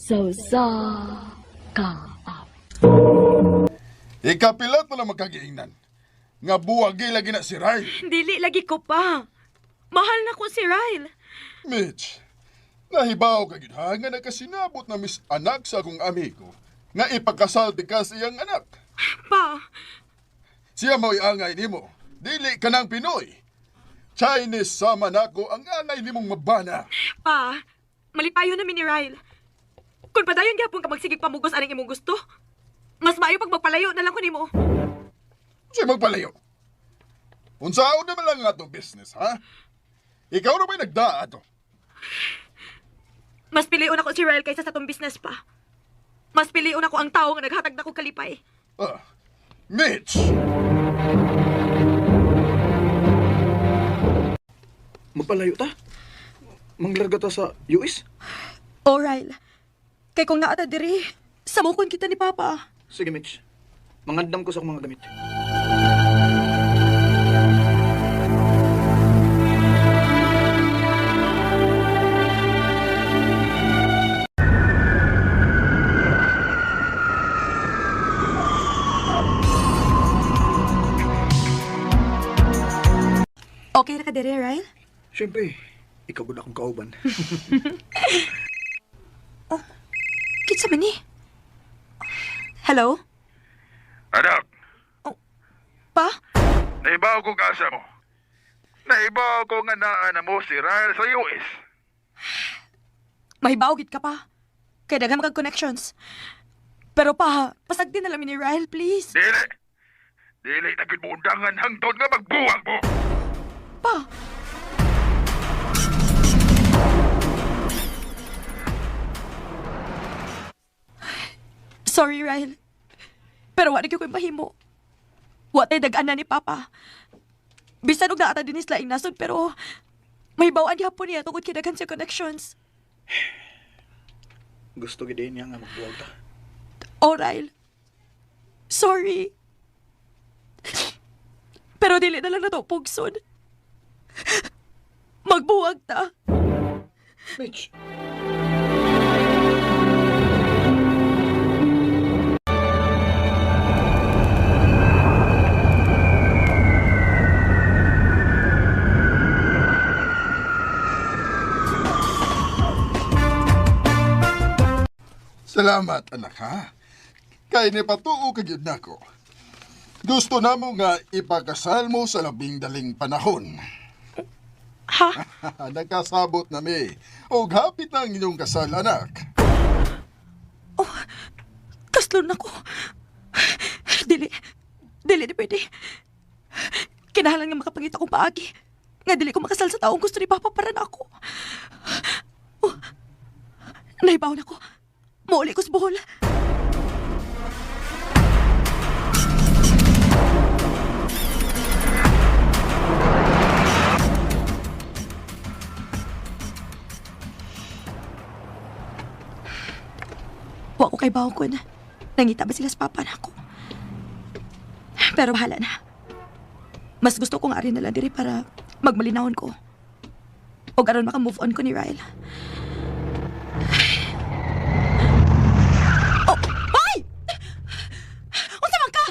Sa usa ka awit. Ikapilat na lang magkagiingnan. Nga buwagi lagi na si Ryle. Dili lagi ko pa. Mahal na ko si Ryle. Mitch, nahibaw ka gyud ha nga nakasinabot na mis anak sa akong amigo nga ipakasal di ka sa iyang anak. Pa, Siya mo'y angay nimo. Dili ka ng Pinoy. Chinese sama nako ang angay nimong mabana. Pa, malipayo na mi ni Ryle. Kung padayon gyapon ka magsigig pamugos aning imong gusto, mas maayo pag magpalayo na lang ko nimo. Siya magpalayo. Unsaon naman lang nga atong business, ha? Ikaw na ba'y nagdaa ato? Mas piliun ako si Ryle kaysa sa tong business pa. Mas piliun ako ang tao nga naghatag na ko kalipay. Ah, Mitch! Magpalayo ta? Manglarga ta sa US? Oh, Ryle. Kay kung naata diri, samukon kita ni Papa. Sige, Mitch. Mangandam ko sa akong mga gamit. Okay ra ka diri, Ryle? Siyempre, ikaw gud akong kauban. Kinsa man ni? Hello? Anak, Pa? naibaw ko kasa mo. Naibaw ko nga naa na mo si Ryle sa US. Mahibaw gid ka pa. Kay daghan kag connections. Pero pa, pasagdi na lang mi ni Ryle, please. Dili! Dili na gud mo undangan hangtod nga magbuwag mo! Pa! Sorry, Ryle. Pero wa na gyud ko'y mahimo. Wa tay dag-ana ni Papa. Bisan og naata din sila nasod pero may bawaan gyapon niya tungod kay daghan sa connections. Gusto gid niya nga magbuwag ta. Oh, Ryle. Sorry. Pero dili na lang na to pugson. Magbuwag ta. Mitch! Salamat, anak, ha? Kay ni patuo ka gyud nako. Gusto namo nga ipakasal mo sa labing daling panahon. Ha? Nagkasabot na mi. Og hapit na ang inyong kasal, anak. Kaslon ako. Dili. Dili di pwede. Kinahanglan nga makapangita kong paagi. Nga dili ko makasal sa taong gusto ni Papa para na ako. Oh, naibaw na ko. Muuli ko sa Bohol. Wa ko kay kun. Nangita ba sila sa papa na ako? Pero bahala na. Mas gusto kong ari na lang diri para magmalinawon ko. O aron maka-move on ko ni Ryle. Oh! Hoy! Unsa man ka?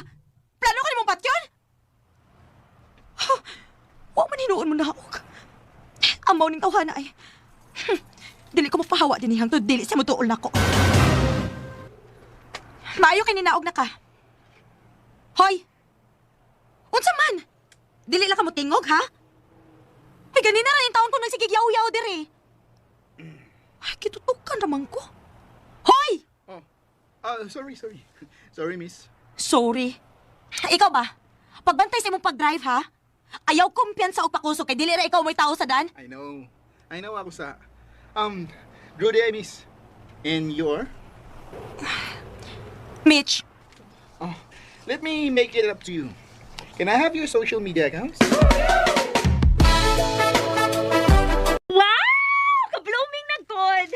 Plano ka nimong patyon? Huh, wa man hinuon mo naog. Amaw ning tawhana ay. Dili ko mapahawa dinhi hangtod dili sa motuol nako. Maayo kay ninaog na ka. Hoy! Unsa man? Dili lang ka motingog, ha? May ganina ra yung taon ko nagsigig yaw-yaw diri. Ay, kitutukan raman ko. Hoy! Oh. Ah, sorry, sorry. Sorry, miss. Sorry. Ikaw ba? Pagbantay sa imong pag-drive, ha? Ayaw kumpiyansa og pakusog kay dili ra ikaw mo'y tao sa daan. I know. I know ako sa... Drew day, miss. And your? Mitch, Oh, let me make it up to you. Can I have your social media accounts? Wow! Ka-blooming na god!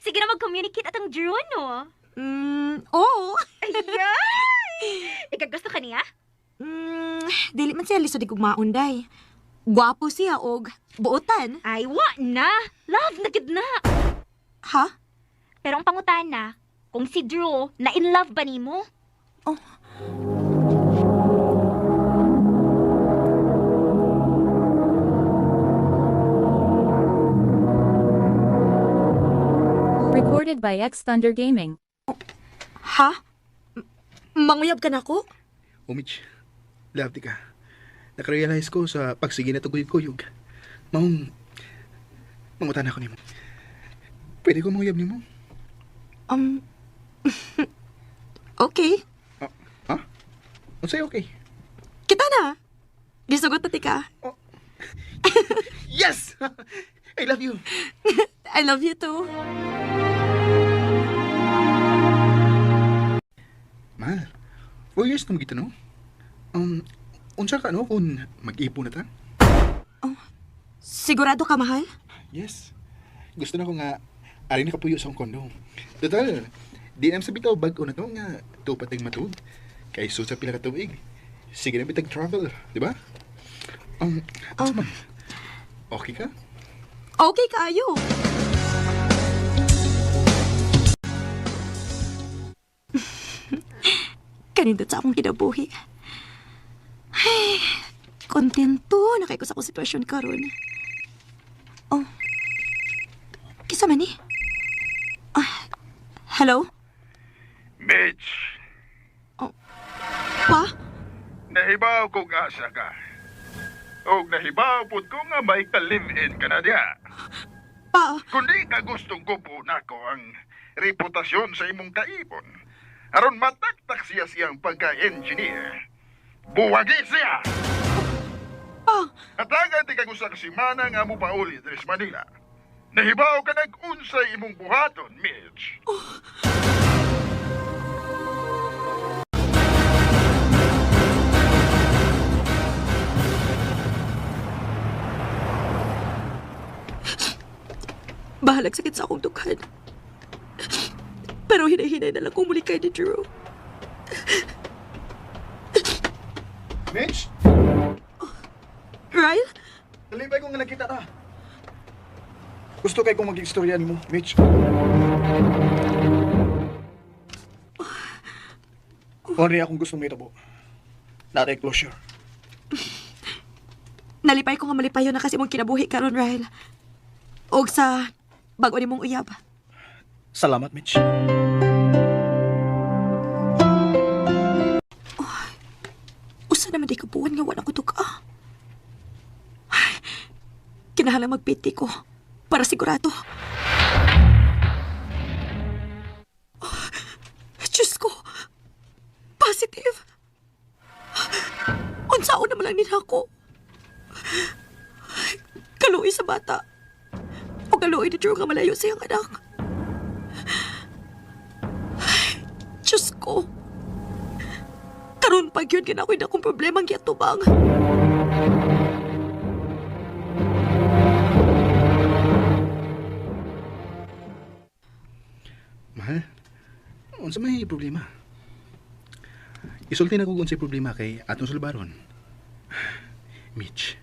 Sige na mag-communicate atong Drew, no? Oo. Ayay! Ikaw gusto ka niya? Dili man siya lisod og maunday. Gwapo siya og buotan. Ay, wa na! Love na gid na! Ha? Pero ang pangutana, kung si Drew na in love ba nimo? Oh. Recorded by X Thunder Gaming. Ha? Manguyab ka na ako? Oh, Mitch, love di ka. Nakarealize ko sa pagsige na tuguyog-kuyog. Maong, mangutan ako nimo. Pwede ko manguyab nimo? Okay. Ah, ha? Unsay okay? Kita na. Gisugot na tika. Yes! I love you. I love you too. Mahal, 4 years na magita, no? Unsa ka, no, kung mag-ipon na ta? Sigurado ka, mahal? Yes. Gusto na ko nga, ari na kapuyo sa akong kondo. Total, di na sa bitaw bag-o na to nga tupat ng matuod. Kay sa pila ka tuig. Sige na bitag travel, di ba? Unsa man? Okay ka? Okay kaayo. Kanindot sa akong kinabuhi. Ay, kontento na kay ko sa akong sitwasyon karon. Oh. Kisa man ni? Ah, hello? Mitch, Pa? nahibaw kong asa ka. Og nahibaw pud ko nga may ka-live-in ka na diha. Pa? Kundi ka gustong gupo nako ang reputasyon sa imong kaibon. Aron mataktak siya siyang pagka-engineer. Buwagi siya! Pa? Hatagan di ka gusto ka simana nga mo pauli diri sa Manila. Nahibaw ka nag-unsay imong buhaton, Mitch. Bahalag sakit sa akong dughan. Pero hinay-hinay na lang kung muli kay ni Drew. Mitch, Ryle? nalipay ko nga nakita ta. Gusto kay kong maging istorya nimo, Mitch. Kung akong gusto mahitabo. Natay closure. Nalipay ko nga malipayon na kasi mong kinabuhi karon, Ryle. Og sa bago ni mong uyab. Salamat, Mitch. Usa naman di kabuan nga wala ko tuka. Ay, kinahanglan magpiti ko para sigurado. Oh, Diyos ko! Positive! Unsaon naman lang nila ako. Kaluoy sa bata. O kaluoy ni Drew nga malayo sa iyang anak. Ay, Diyos ko! Karon pag yun, ginakoy na akong problema ang giyatubang. Mahal, unsa may problema? Isulti na ko kung unsay problema kay atong sulbaron. Mitch,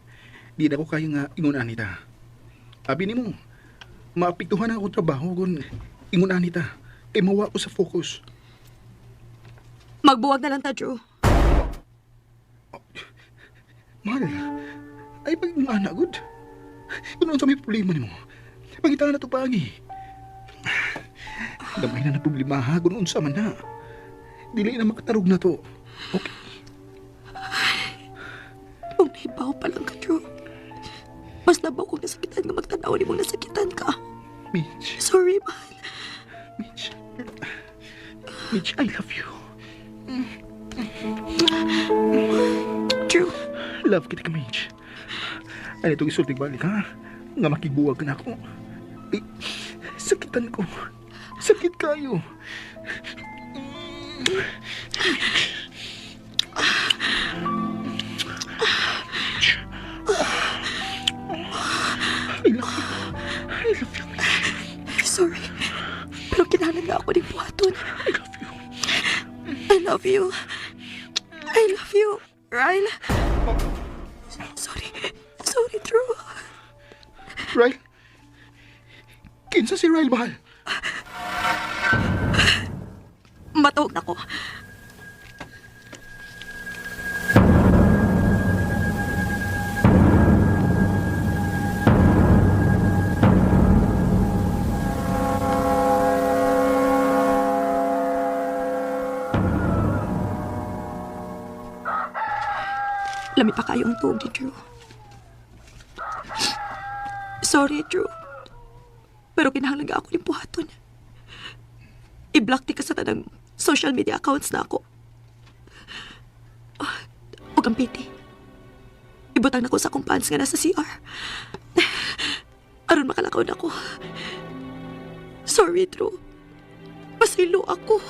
di na ko kaya nga ingon anita. Abi nimo, maapektuhan na akong trabaho kung ingon anita. Kay mawa ko sa focus. Magbuwag na lang ta, Drew. Mahal, ay pag mga anak good. Kung unsa may problema nimo, pangita na to paagi. Gamay na na problema ha, kung unsa man na. Dili na makatarog na to. Okay. Kung nahibaw pa lang ka, Drew. Mas labaw kong nasakitan nga magtanaw ni mong nasakitan ka. Mitch. Sorry, mahal. Mitch. Mitch, I love you. Drew, Love kita ka, Mitch. Ano itong isultig balik, ha? Nga makibuwag ka na ako. Eh, sakitan ko. Sakit kayo. Mitch. I love you. I love you, Mitch. sorry. Pero kinahanglan na ako ng buhaton. I love you. I love you. I love you, Ryle. Sorry. Sorry, Drew. Ryle? Kinsa si Ryle, mahal? Matawag na ko. Lami pa kayo ang tuog ni Drew. Sorry, Drew. Pero kinahanglan ka ako ng buhaton. I-block di ka sa tanang social media accounts na ako. Ah, ug ang piti. Ibutang na ko sa akong pants nga nasa CR. Aron makalakaw na ko. Sorry, Drew. Pasaylo ako.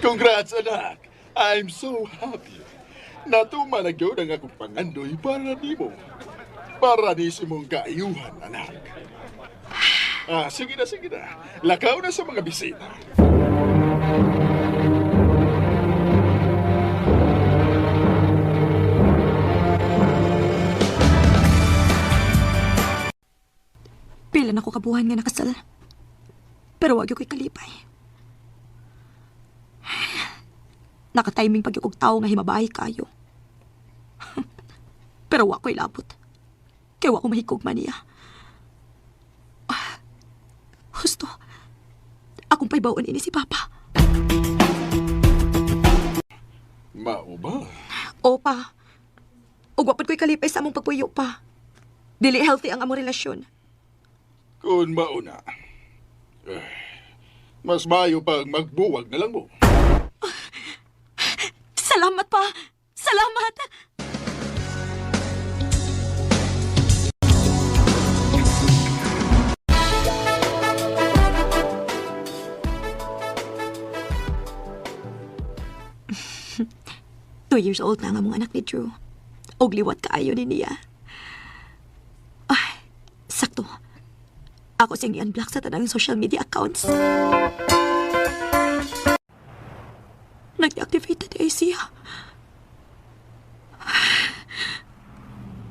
Congrats, anak! I'm so happy. Natuman na gyud ang akong pangandoy para nimo. Para ni sa imong kaayuhan, anak. Ah, sige na, sige na. Lakaw na sa mga bisita. Pila na ko kabuhan nga nakasal. Pero wag ko'y kalipay. Nakatiming pag og tao nga himabahay kayo. Pero wa ko'y labot. Kay wa ko mahikog man niya. Ah, husto. Akong paybawon ini si Papa. Mao ba? Opa. Ug wa pud ko'y kalipay sa among pagpuyo pa. Dili healthy ang among relasyon. Kung mao na. Eh, mas maayo pag magbuwag na lang mo. Salamat pa! Salamat! 2 years old na ang among anak ni Drew. Og liwat kaayo ni niya. Ay, sakto. Ako siyang i-unblock sa tanang social media accounts. Nag-deactivate na siya.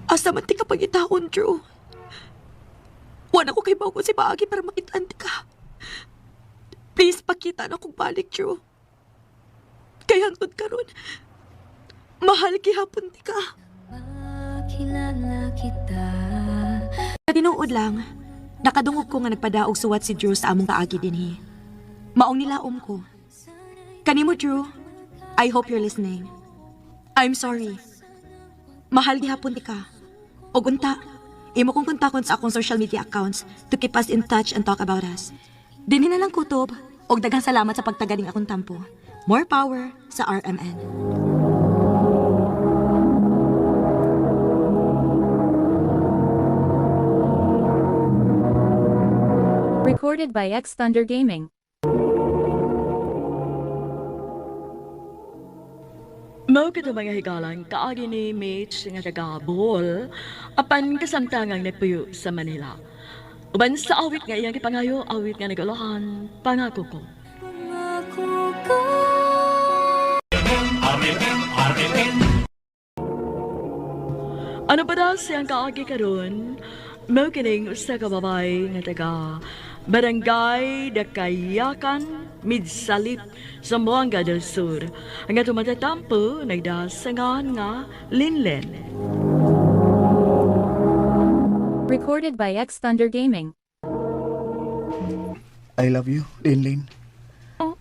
Asa man ti ka pag-itaon, Drew? Wala ko kay bago si paagi para makitaan ti ka. Please, pakita na kong balik, Drew. Kay hangtod karon, mahal gihapon ti ka. Makilala kita. Sa tinuod lang, nakadungog ko nga nagpadaog suwat si Drew sa among kaagi dinhi. Maong nilaom ko. Kanimo, Drew, I hope you're listening. I'm sorry. Mahal gihapon ti ka. Og unta, imo kong kontakon sa akong social media accounts to keep us in touch and talk about us. Dinhi na lang kutob, og daghang salamat sa pagtagaling akong tampo. More power sa RMN. Recorded by X Thunder Gaming. Mao kito mga higalan, kaagi ni Mitch nga taga Bohol, apan kasamtangang nagpuyo sa Manila. Uban sa awit nga iyang gipangayo, awit nga nagulahan, pangako ko. Ano pa daw siyang kaagi karon? Mao kining usa ka babae nga taga Barangay Dakayakan, Midsalip, Zamboanga del Sur. Ang atong matatampo nagdasangan nga Linlen. Recorded by X Thunder Gaming. I love you, Linlin. Oh,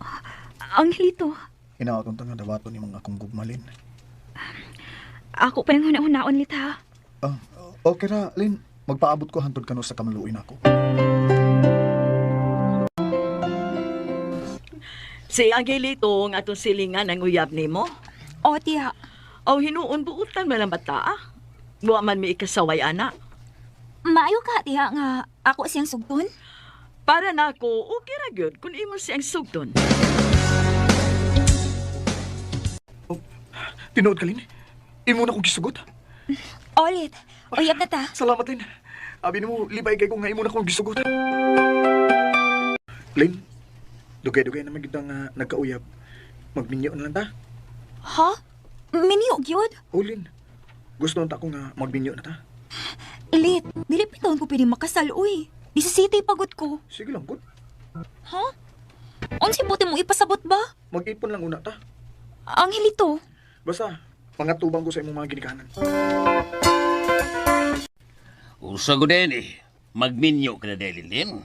Angelito, Hinaot unta nga dawaton ni mga akong gugmalin. ako pa nang huna-hunaon lita. Ah, okay ra, Lin. Magpaabot ko hantod kanu sa kamaluin ako. Si Angelito ang atong silingan ang uyab nimo. O, tiya, Aw hinuon buutan man ang bata. Ah. Wa man mi ikasaway ana. maayo ka, tiya, nga ako siyang sugton. Para nako okay ra gyud kun imo siyang sugton. Tinuod ka, Lin. Imo na kong gisugot. Olit, uyab na ta. Salamat, Lin. Abi nimo, libay kay ko nga imo na kong gisugot. Lin, dugay-dugay naman gid nga nagkauyab. Magminyo na lang ta. Ha? Minyo, gyud? O, Lin. Gusto unta ko nga magminyo na ta. Lit, dili pa taon ko pwede makasal, uy. Di sa city pagod ko. Sige lang, good. Ha? Unsay buti mo ipasabot ba? Mag-ipon lang una ta. Angelito. Basta, pangatubang ko sa imong mga ginikanan. Usa ko din eh. Magminyo ka na dahil din.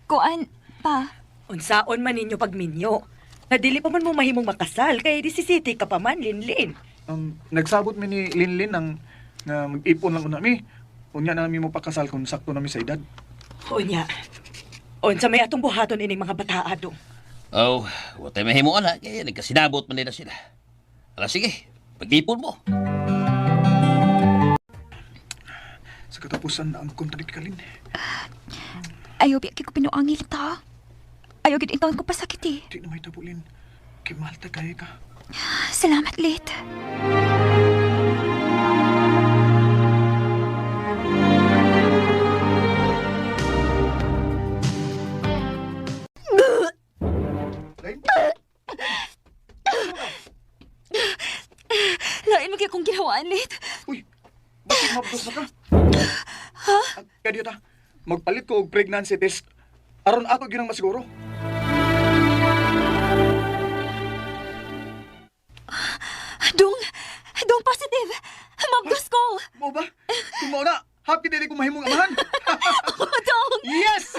Kuan, pa. Unsaon man ninyo pagminyo. Nga dili pa man mo mahimong makasal kay di si City ka pa man Linlin. Nagsabot mi ni Linlin ang nga mag-ipon lang una mi. Unya na mi mo pakasal kung sakto na mi sa edad. Unya. Unsa may atong buhaton ining mga bataa dong. Oh, watay mahimo na. Kaya nagkasinabot man nila sila. Ala sige, pag-ipon mo. Sa katapusan na ang kontrakt ka, Lin. Ayaw biya kay ko pinuangil ta. Ayaw gid intawon ko pasakit eh. Di na may tabo, Lin. Kay mahal ta kaya ka. Salamat, Lit. Lin? Lain mo kay akong ginawaan, Lit. Uy, bakit mabdos na ka? Ha? Kaya di ta, magpalit ko og pregnancy test. Aron ato ginang masiguro. Dong, dong positive. Mabdos ko. Mo ba? Kung mao na, happy dili ko mahimong amahan. Dong! Yes!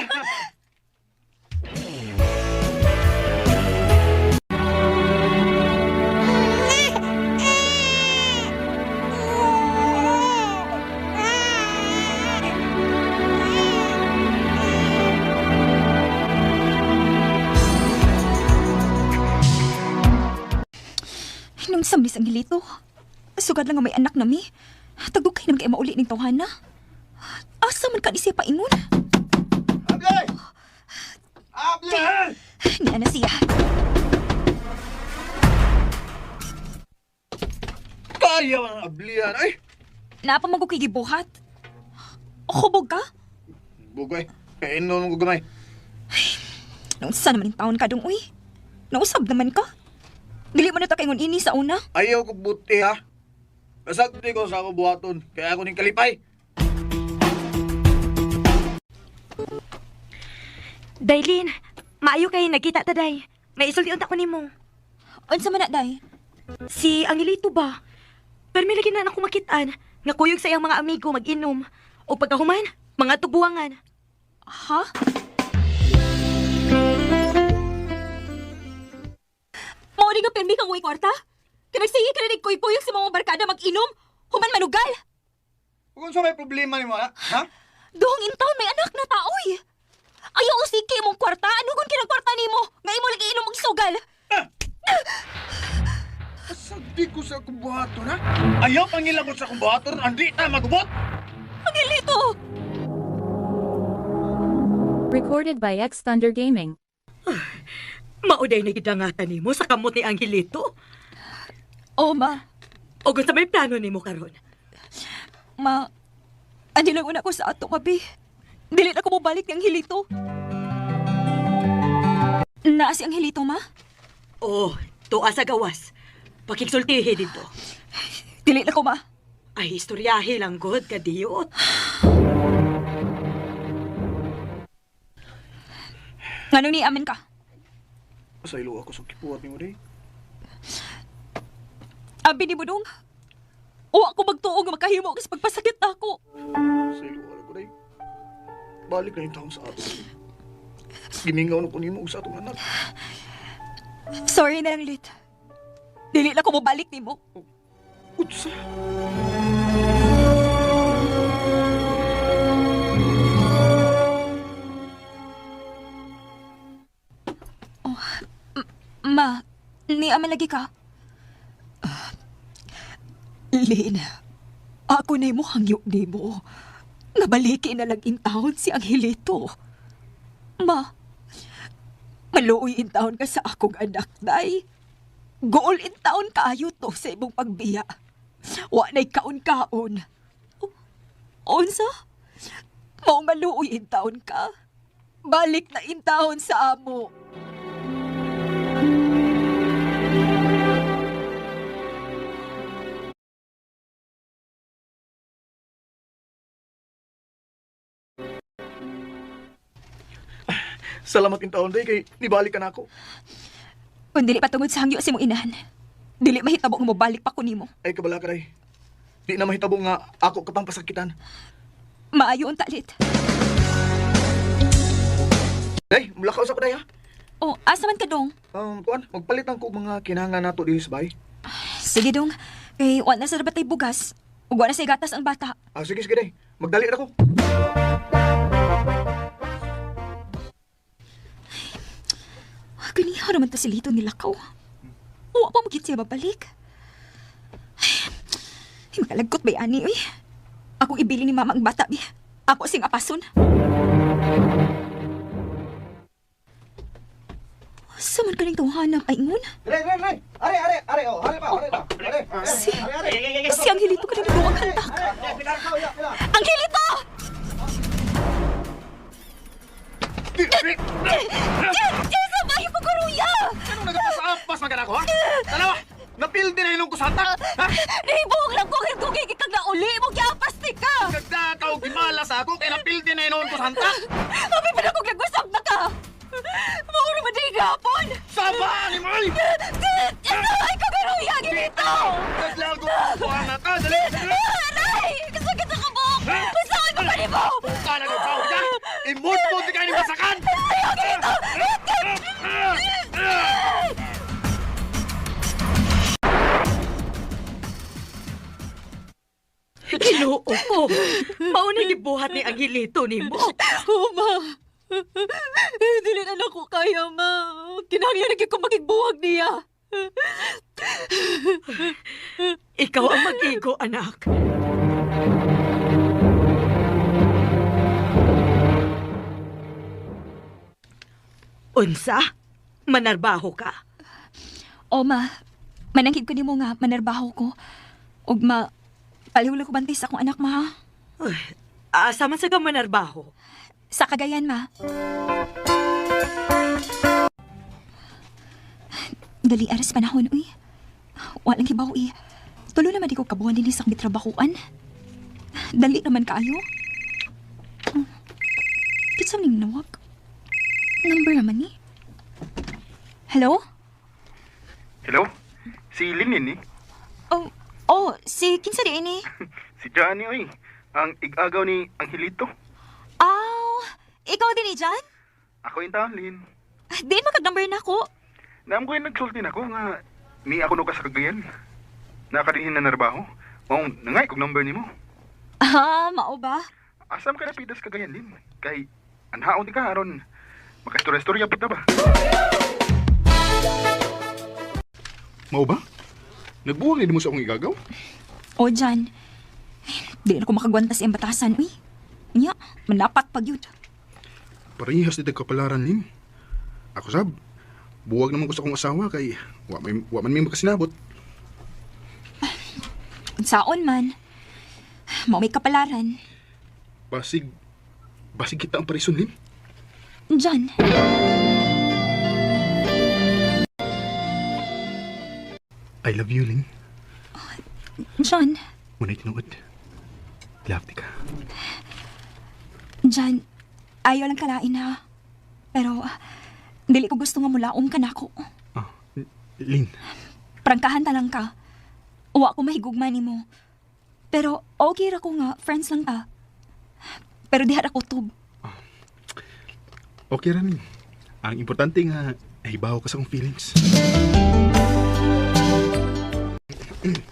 Nung samlis ang hilito. Sugad lang nga may anak na mi. Tagdugay naman kay mauli ning tawhana. Asa man ka ni siya paingon? Abli! Abli! Niya na siya. Kaya man ang ablihan. Ay! Naapa man ko kay gibuhat. Hubog ka? Bugay, kaya inon ko gamay. Nung sa naman yung taon ka dong, uy. Nausab naman ka. Dili mo na ta kaingon ini sa una. Ayaw ko buti ha. Basta di ko sa ako buhaton. Kaya ako ning kalipay. Daylin, maayo kay nagkita ta day. May isulti unta ko nimo. Unsa man na, day? Si Angelito ba? Pero may lagi na ako makitaan nga kuyog sa iyang mga amigo mag-inom. O pagkahuman, mga tubuangan. Ha? Mao ni nga pirmi kang uwi kwarta? Kinagsige ka na nagkuy-kuyog sa mga barkada mag-inom? Human manugal! Kung sa may problema nimo ha? Ha? Duhong intaon may anak na taoy. Ayaw usiki mong kwarta. Ano gun kinang kwarta nimo? Nga imo lagi inom og sugal. Asa di ko sa akong buhaton ha? Ayaw pangilabot sa akong buhaton, andi ta magubot! Angelito! Recorded by X Thunder Gaming. Mauday na gidangatan nimo sa kamot ni Angelito. Oh, ma. O kung sa may plano nimo karon. Ma, andi lang una ko sa ato kabi. Dili na ko mobalik ni Angelito. Naa si Angelito, ma? Oh, tuwa sa gawas. Pakigsultihi dito. Dili na ko, ma. Ay, istoryahe lang god kadiyot. Nganong ni amin ka? Sa ilo ako sa kipuat nimo day. Abi ni Budong. O ako magtuo nga makahimo ka sa pagpasakit nako. Sa ilo ako day. Balik na yung taon sa ato. Gimingaw na ko nimo og sa atong anak. Sorry na lang, Lit. Dili na ko mobalik nimo. Utsa! Ma, ni aman lagi ka. Lin, ako na mo hangyo nimo. Nabaliki na lang in taon si Angelito. Ma, maluoy in taon ka sa akong anak, day. Gool in taon kaayo to sa imong pagbiya. Wa na'y kaon-kaon. Unsa? Mao maluoy in taon ka. Balik na in taon sa amo. Salamat in taon, day, kay nibalik ka na ako. Kung dili pa tungod sa hangyo sa imong inahan, dili mahitabo nga mobalik pa ko nimo. Ay, kabala ka, day. Di na mahitabo nga ako ka pang pasakitan. Maayo unta, Lit. Day, mulakaw sa ko, day, ha? Oh, asa man ka dong? Kuan, magpalit ang kog mga kinahanglan nato diri sa bahay. Sige dong, kay wa na sa batay bugas. Ug wa na sa gatas ang bata. Ah, sige, sige, day. Magdali ra ko. Ah, ganiha naman to si Lito nilakaw. Wa pa magit siya babalik. Ay, makalagkot ba ani, uy? Akong ibili ni mama ang bata, bi. Ako sing apason. Sa man kaning tawhanang ay ngun? Re, re, re. Are, are, are, oh, are pa, are pa. Are. Si Angelito ka ang hantak. Angelito! Jessa, bayo pa kuruya! Anong nagapasaapas man ka na ako, ha? Tanawa! Napildi na inong kusata! Ha? Nahibuog lang ko kung kag nauli mo giapas ni ka! Gagda ka og gimala sa ako kay napildi na inong kusanta! Abi pa na kong nag-usap na ka! Mauro ba di gapon? Sama ni mo! Oy! Jessa, ay kagaruya, Angelito! Naglago ko ang ka! Dali! Dali! Aray! Kasakit sa kabok! Saan ko pa ni mo? Ka na nagkaw ka! Imot-mot di kayo ni masakan! Ay, Angelito! Ginoo ko. Mao na gibuhat ni Angelito nimo. Oh, ma! Dili na nako kaya, ma. Kinahanglan na gyud ko makigbuwag niya. Ikaw ang mag-igo, anak. Unsa? Manarbaho ka? O, ma. Mananghid ko nimo nga manarbaho ko. Ug ma, palihula ko bantay sa akong anak, ma. ha? Uy, asa man sa ka manarbaho? Sa Cagayan, ma. Dali aras panahon, uy. Walang hibaw, uy. Tulo naman di ko kabuhan din sa akong gitrabahuan. Dali naman kaayo. Kitsa ning nawag. Number naman ni. Hello? Hello? Si Linin ni? Oh, oh, si kinsa di ini? Si Johnny oy. Ang igagaw ni Angelito. Aw, ikaw din ni Jan? Ako yung taon, Lin. Di makag-number na ako. Naam ko yung nagsulti na ko nga ni ako no ka sa Cagayan. Nakadinhin na narbaho. Maong nangay kog number nimo. Ah, mao ba? Asam ka na pidas Cagayan, Lin? Kay anhaon di ka aron makastorya-storya pud ta ba? Mao ba? Nagbuwag ni mo sa akong igagaw? O, Jan. Di na ko makagwanta sa iyang batasan, uy. Nya, manapat pag yun. Parehas di kapalaran, Lin. Ako sab, buwag naman ko sa akong asawa kay wa man may makasinabot. Unsaon man. Mao may kapalaran. Basig, basig kita ang parison, Lin. Jan. I love you, Lin. Jan. Muna'y tinuod. Love di ka. Jan. Ayaw lang kalain ha. Pero, dili ko gusto nga mulaom ka nako. Ah, Lin. Prangkahan ta lang ka. Wa ko mahigugma nimo. Pero, okay ra ko nga, friends lang ta. Pero diha ra ko tub. Okay ra, Lin. Ang importante nga, nahibaw ka sa akong feelings.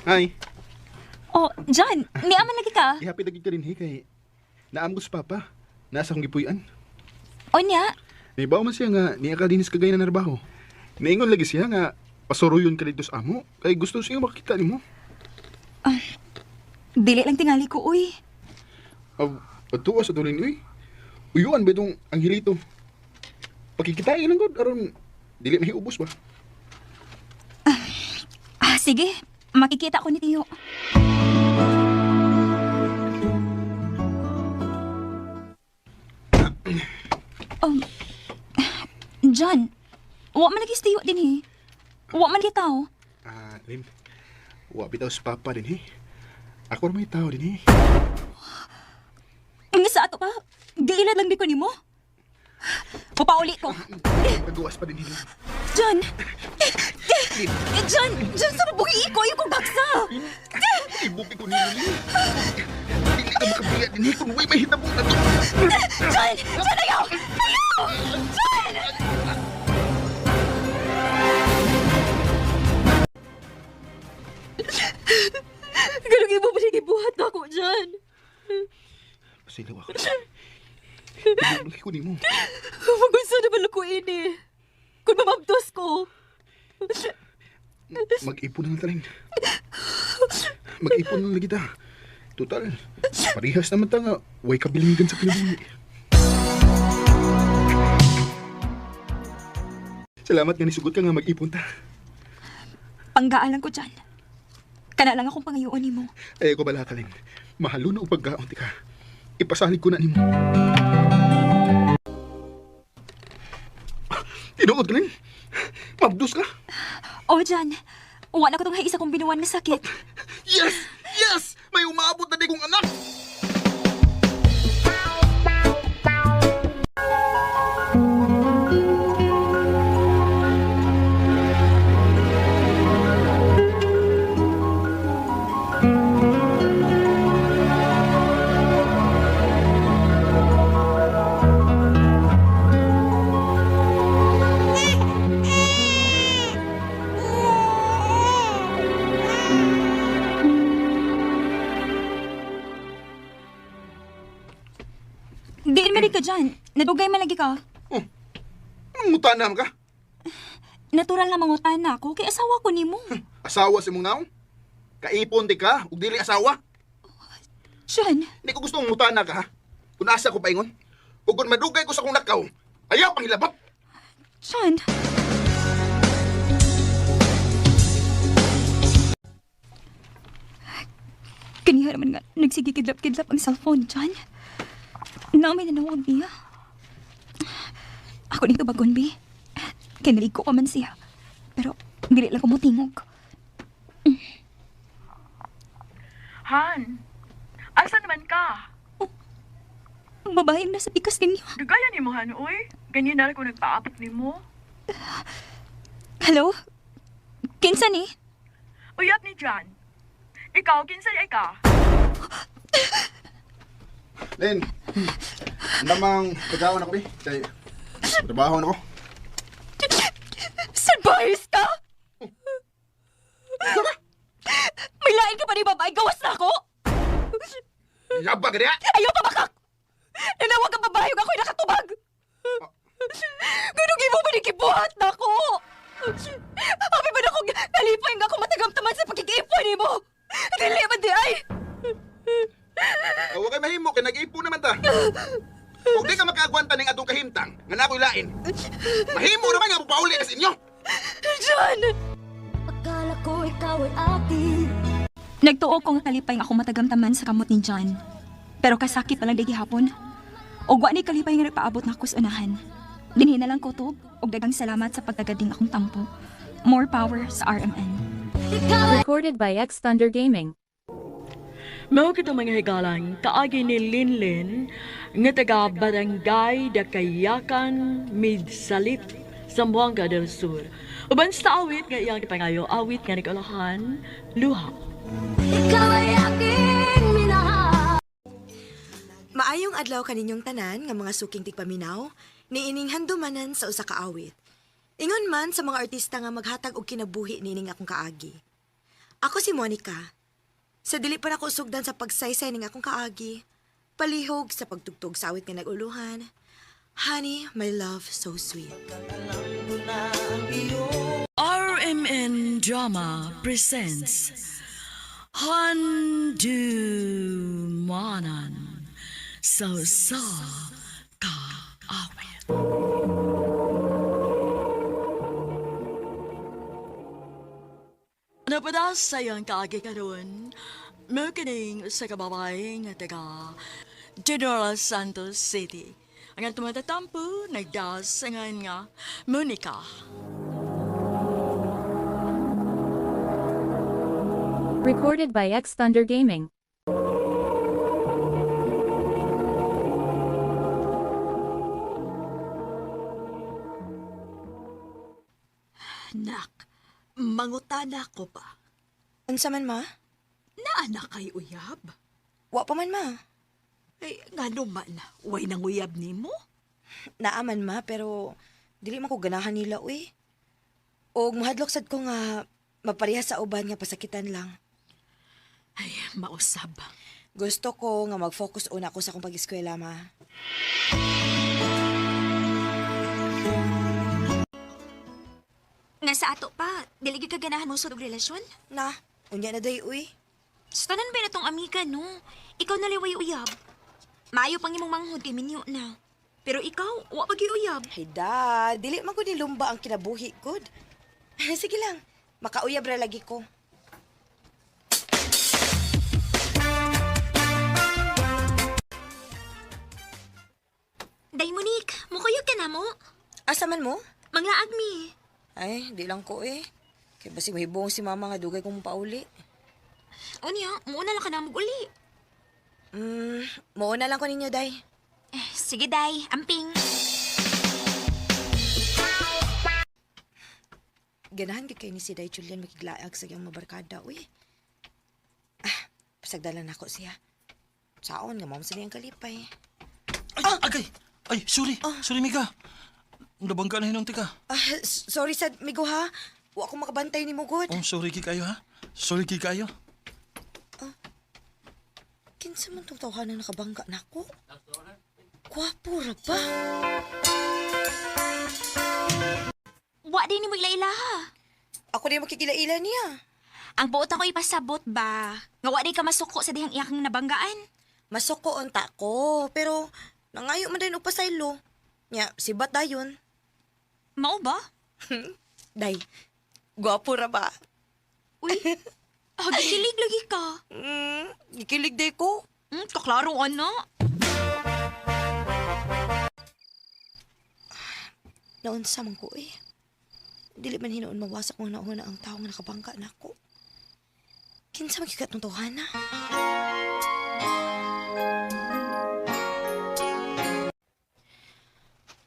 Hi. Oh, Jan, niaman lagi ka. Ihapit agad ka rin, hey, kay naam ko sa papa. Nasa akong gipuy-an. Onya, Nahibaw man siya nga, niya ka dinis kagay na narbaho. Naingon lagi siya nga, pasuruyon ka dito sa amo, kay gusto siya makita nimo. dili lang tingali ko, uy. Aw, pagtuwa sa tulin, uy. Uyuan ba itong anghilito? Pakikitain lang god, aron dili mahiubos ba? Ah, sige. Makikita ko ni Tio. Oh, John, wa man lagi si Tio din eh. Wa man kita oh. Ah, Lin, wa bitaw si papa din eh. Ako ra may tao din eh. Nga sa ato pa, giilad lang di ko nimo. Pupauli ko. Nagawas pa din nila. John! John! John, sa mabuhi ko! Ayaw kong gaksa! Ibuki ko nila. Dili ka makabiya din kung way mahitabo na to. John! John, ayaw! Ayaw! John! Ganun imo ba siya gibuhat na ako, John? Pasilaw ako. Ibuki ko nimo. Magunsa naman ako ini. Kung mamabdos ko. Mag-ipon na lang tarin. Mag-ipon na lang kita. Total, parehas naman ta nga way kabilingan sa kinabuhi. Salamat nga nisugot ka nga mag-ipon ta. Panggaan lang ko, John. Kana lang akong pangayoon nimo. Ay ko bala ka rin. Mahalo na og pagkaon ti ka. Ipasalig ko na nimo. Tinuod ka rin. Mabdos ka. Oh, John. Wala ko tong isa kong binuwan nga sakit. Yes! Yes! May umaabot na di kong anak! Diin man ka, John. Nadugay man lagi ka. Oh, anong muta ka? Natural na mangutan na ako kay asawa ko nimo. Asawa si mong naong? Kaipon di ka, ug dili asawa. John, Hindi ko gusto mutana ka, ha? Kung asa ko paingon, ug kung madugay ko sa kong lakaw, ayaw pang hilabot. John. Kaniha naman nga, nagsigikidlap-kidlap ang cellphone, John. Namin nanawag niya. Ako nito bagon, bi. Kinalig ko ka man siya. Pero, dili lang ko mo tingog. Han, asa naman ka? Ang babaeng nasa pikas ninyo. Dugayan ni mo, Han, uy. Ganyan na ko nagpaapot ni mo. Hello? Kinsa ni? Uyap ni John. Ikaw, kinsa ay ka? Len, namang pagkaon ako, bi. Kay, trabaho na ko. Surprise ka? May lain ka pa ni babae, gawas na ako! Yaba ka diya! Ayaw pa makak! Nanawag ang babae ug ako'y nakatubag! Ganong imo ba ni gibuhat na ako? Abi ba na akong kalipay nga ako matagamtaman sa pagkikipon nimo? Dili man di ay! Huwag kay mahimo, kay nag-ipo naman ta. Kung di ka makaagwanta ning atong kahimtang, nga na ako'y lain. Mahimo naman nga pauli ka sa inyo. John! Akala ko ikaw ay akin. Nagtuo ko nga kalipay nga ako matagamtaman sa kamot ni John. Pero kasakit pa lang di gihapon. Og wa ni kalipay nga nagpaabot na ako sa unahan. Dinhi na lang kutob og daghang salamat sa pagtagading akong tampo. More power sa RMN. Recorded by X Thunder Gaming. Mao kita mga higalan, kaagi ni Linlin, nga taga Barangay Dakayakan, Midsalip, Zamboanga del Sur. Uban sa awit nga iyang gipangayo, awit nga nagulahan, luha. Ikaw ay aking minahal. Maayong adlaw kaninyong tanan nga mga suking tigpaminaw, niining handumanan sa usa ka awit. Ingon man sa mga artista nga maghatag og kinabuhi niining akong kaagi. Ako si Monica. Sa dili pa nako sugdan sa pagsaysay ning akong kaagi, palihog sa pagtugtog sa awit nga naguluhan. Honey, my love so sweet. RMN Drama presents Handumanan So Sa Kaawit. Napada sa iyang kaagi karon, mao kining sa kababae nga taga General Santos City. Ang atong matatampo, nagdas nga Monica. Recorded by X Thunder Gaming. Nak, mangutana ko pa. Unsa man, ma? Naa na kay uyab? Wa pa man, ma. Ay, ngano man, way nang uyab nimo? Naa man, ma, pero dili man ko ganahan nila, uy. Og mahadlok sad ko nga mapareha sa uban nga pasakitan lang. Ay, mausab. Gusto ko nga mag-focus una ako sa akong pag-eskwela, ma. Nga sa ato pa, dili gyud ka ganahan mo og relasyon? Na, unya na day, uy. Sa tanan ba na tong amiga, no? Ikaw na liway uyab. Maayo pang imong manghod kay minyo na. Pero ikaw, wa pa gyud uyab. Ay da, dili man ko nilumba ang kinabuhi, good. Sige lang, makauyab ra lagi ko. Day Monique, mukuyog ka na mo. Asa man mo? Manglaag mi. Ay, di lang ko eh. Kaya basig mahibong si mama nga dugay kong pauli. Unya, muuna lang ka na uli. Muuna lang ko ninyo, day. Eh, sige, Day. Amping. Ganahan gid kay ni si Day Julian makiglaag sa iyang mabarkada, uy. Ah, pasagdalan nako siya. Saon nga ma'am sa niyang kalipay. Ay, agay! Ay, sorry. Sorry, Mika. Nabangga na hinunti ka. Ah, sorry sad, migo ha. Wa ko makabantay ni mo good. Oh, sorry kay kayo ha. Sorry kay kayo. Kinsa man tong tawhanan nakabangga nako? Gwapo ra ba? Wa din nimo ila-ilaha. Ako din makikilaila niya. Ang buot ako ipasabot ba? Nga wa di ka masuko sa dihang iyakang nabanggaan. Masuko unta ko, pero nangayo man din og pasaylo. Nya, sibat dayon. Mao ba? Day, gwapo ra ba? Uy, gikilig lagi ka. Gikilig day ko. Kaklaro ano? Naunsa man ko eh. Dili man hinuon mawasak mga nauna ang tao nga nakabangga nako. Kinsa man gyud katong tawhana?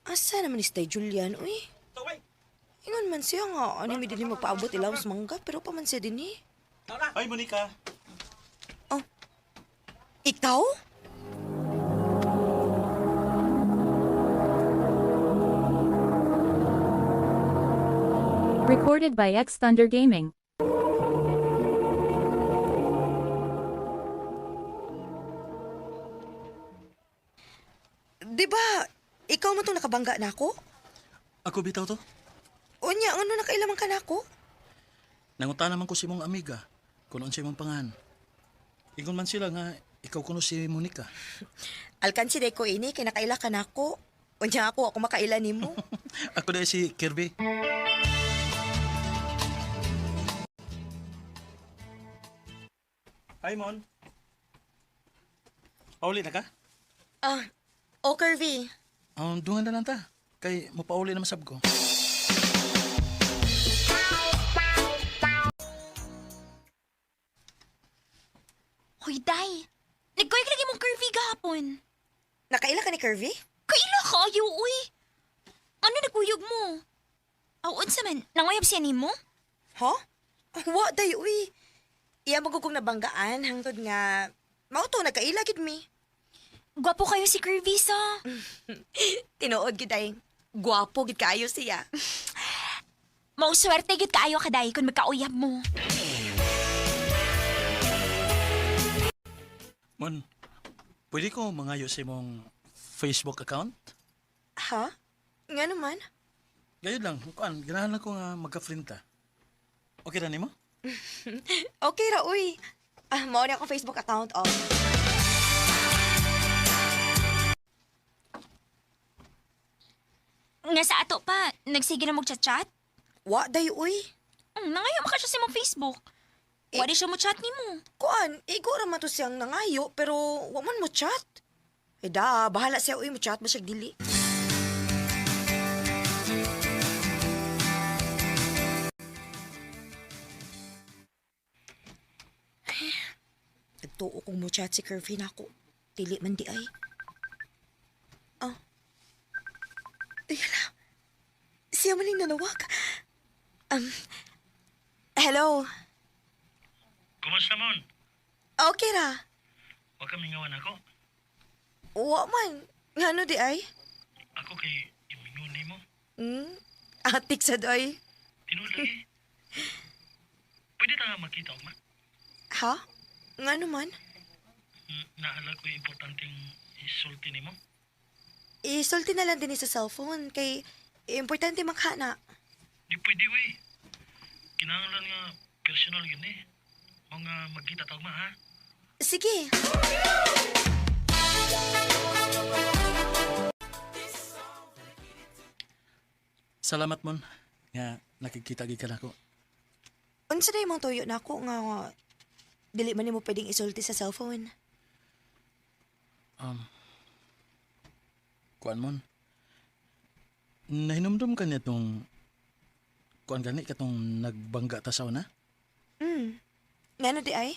Asa naman ni si Tay Julian, uy? Ingon man siya nga, ano mi dinhi magpaabot ilaw sa mangga, pero pa man siya dinhi. Ay, Monica. Oh, ikaw? Recorded by X Thunder Gaming. Di ba, ikaw man tong nakabangga nako? Ako bitaw to. Unya, ano nakailaman ka nako? Nanguta naman ko si mong amiga kung unsa imong pangan. Ingon man sila nga ikaw kuno si Monica. Alkansi day ko ini, kay nakaila ka nako. Unya ako, ako makaila nimo. Ako dahil si Kirby. Hi, Mon. Pauli na ka? Ah, o Kirby. Dungan na lang ta. Kay mapauli na masab ko. Hoy, Day. Nagkuyog lagi mong curvy gahapon. Nakaila ka ni Kirby? Kaila ka, ayaw, uy. Ano nagkuyog mo? Aw, unsa man, nanguyab siya nimo? Ha? Wa day uy. Iya mo kong nabanggaan hangtod nga mao to nagkaila gid mi. Gwapo kayo si Curvy sa. Tinuod gid ay. Gwapo gid kaayo siya. Mauswerte gid kaayo ka, Day, kung magkauyab mo. Mon, pwede ko mangayo sa imong Facebook account? Ha? Nga naman. Gayud lang, kuan, ganahan lang ko nga magka-friend ta. Okay ra nimo? Okay ra uy. Ah, mao na akong Facebook account oh. Nga sa ato pa, nagsige na mag-chat-chat? Wa day uy. Nangayo maka siya sa imong Facebook. Eh- Wa di siya mo chat nimo. Kuan, igo ra man to siyang nangayo pero wa man mo chat. Eh da, bahala siya uy mo chat ba siya dili. Ay, nagtuo kong mo chat si Curvy nako. Dili man di ay. Oh. Ay, hala. Siya man yung nanawag. Hello. Kumusta mon? Okay ra. Wa ka mingawan ako. Wa man. Ngano di ay? Ako kay imingon nimo. Atik sa doy. Tinuod lagi. Pwede ta nga makita ugma. Ha? Ngano man? Naala ko yung importanteng isulti nimo. Isulti na lang din sa cellphone kay importante makana. Di pwede we. Kinahanglan nga personal yun eh. Mga magkita ta ugma ha. Sige. Salamat mon nga nakikita gid ka nako. Unsa day mong tuyo nako nga dili man nimo pwedeng isulti sa cellphone. Kuan mon. Nahinumdum ka niya tong kuan gani katong nagbangga ta sa una? Ngano di ay?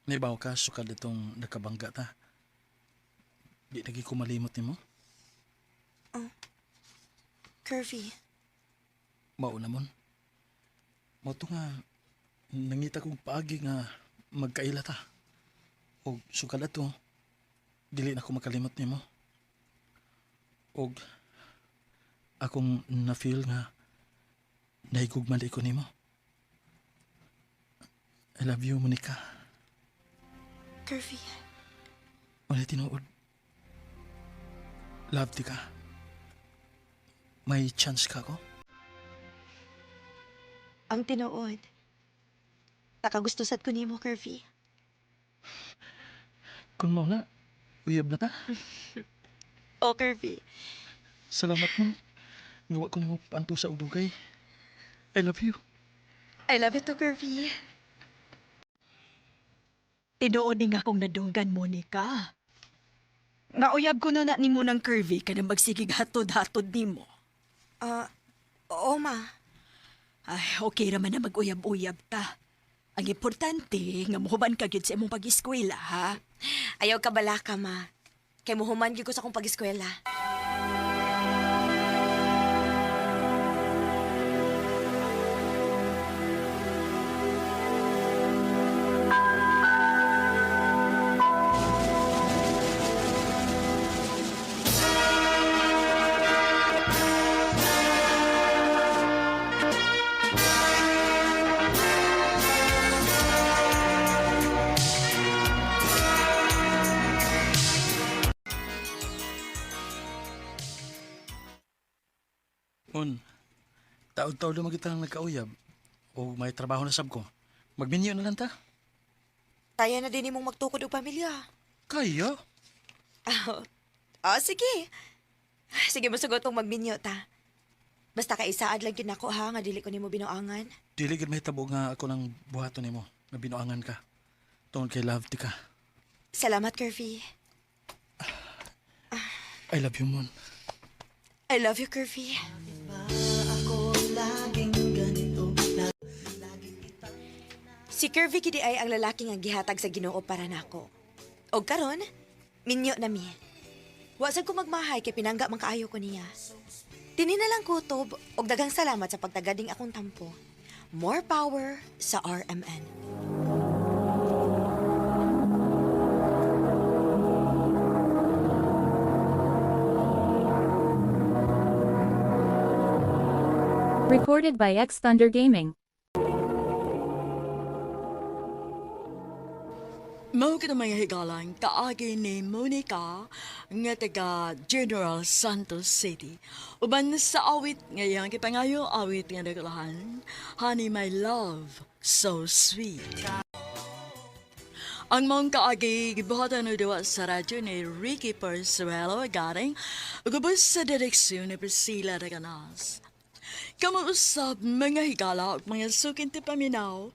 Nibaw ka sukad itong nakabangga ta. Di lagi ko malimot nimo. Curvy. Mao na mon. Mao to nga nangita kong paagi nga magkaila ta. Og sukad ato dili na ko makalimot nimo. Og akong na-feel nga nahigugma di ko nimo. I love you, Monica. Curvy. Wala tinuod. Love di ka. May chance ka ko? Ang tinuod. Nakagusto sad ko nimo, Curvy. Kung mao na, uyab na ta. Oh, Curvy. Salamat mo. Ngawa ko nimo paanto sa ugdugay. I love you. I love you too, Curvy. Tinuod ni nga akong nadunggan, Monica. Nga uyab ko na na nimo ng curvy ka na magsigig hatod-hatod nimo. Ah, oo, ma. Ay, okay raman na mag-uyab-uyab ta. Ang importante, nga muhuman ka gyud sa imong pag-eskwela, ha? Ayaw ka bala ka, ma. Kay muhuman gyud ko sa akong pag-eskwela. Un, taod-taod lang kita nagkauyab. O may trabaho na sab ko. Magminyo na lang ta. Kaya na din imong magtukod og pamilya. Kaya? Ah, sige. Sige, musugot kong magminyo ta. Basta ka isaad lang gyud nako ha, nga dili ko nimo binuangan. Dili gid mahitabo nga ako ng buhaton nimo. Nga binuangan ka. Tungod kay love ti ka. Salamat, Curvy. I love you, Mon. I love you, Curvy. Si Curvy gid ay ang lalaki nga gihatag sa Ginoo para nako. Og karon, minyo na mi. Wa sad ko magmahay kay pinangga man kaayo ko niya. Tini na lang kutob og daghang salamat sa pagtagading akong tampo. More power sa RMN. Recorded by X Thunder Gaming. Mao kita mga higalan, kaagi ni Monica nga taga General Santos City. Uban sa awit ngayang kipangayo awit nga naglahan, Honey My Love, So Sweet. Ang mong kaagi gibuhatan og duwa sa radyo ni Ricky Persuelo garing ug sa direksyon ni Priscilla Reganas. Kamuusap mga higala ug mga sukin ti paminaw,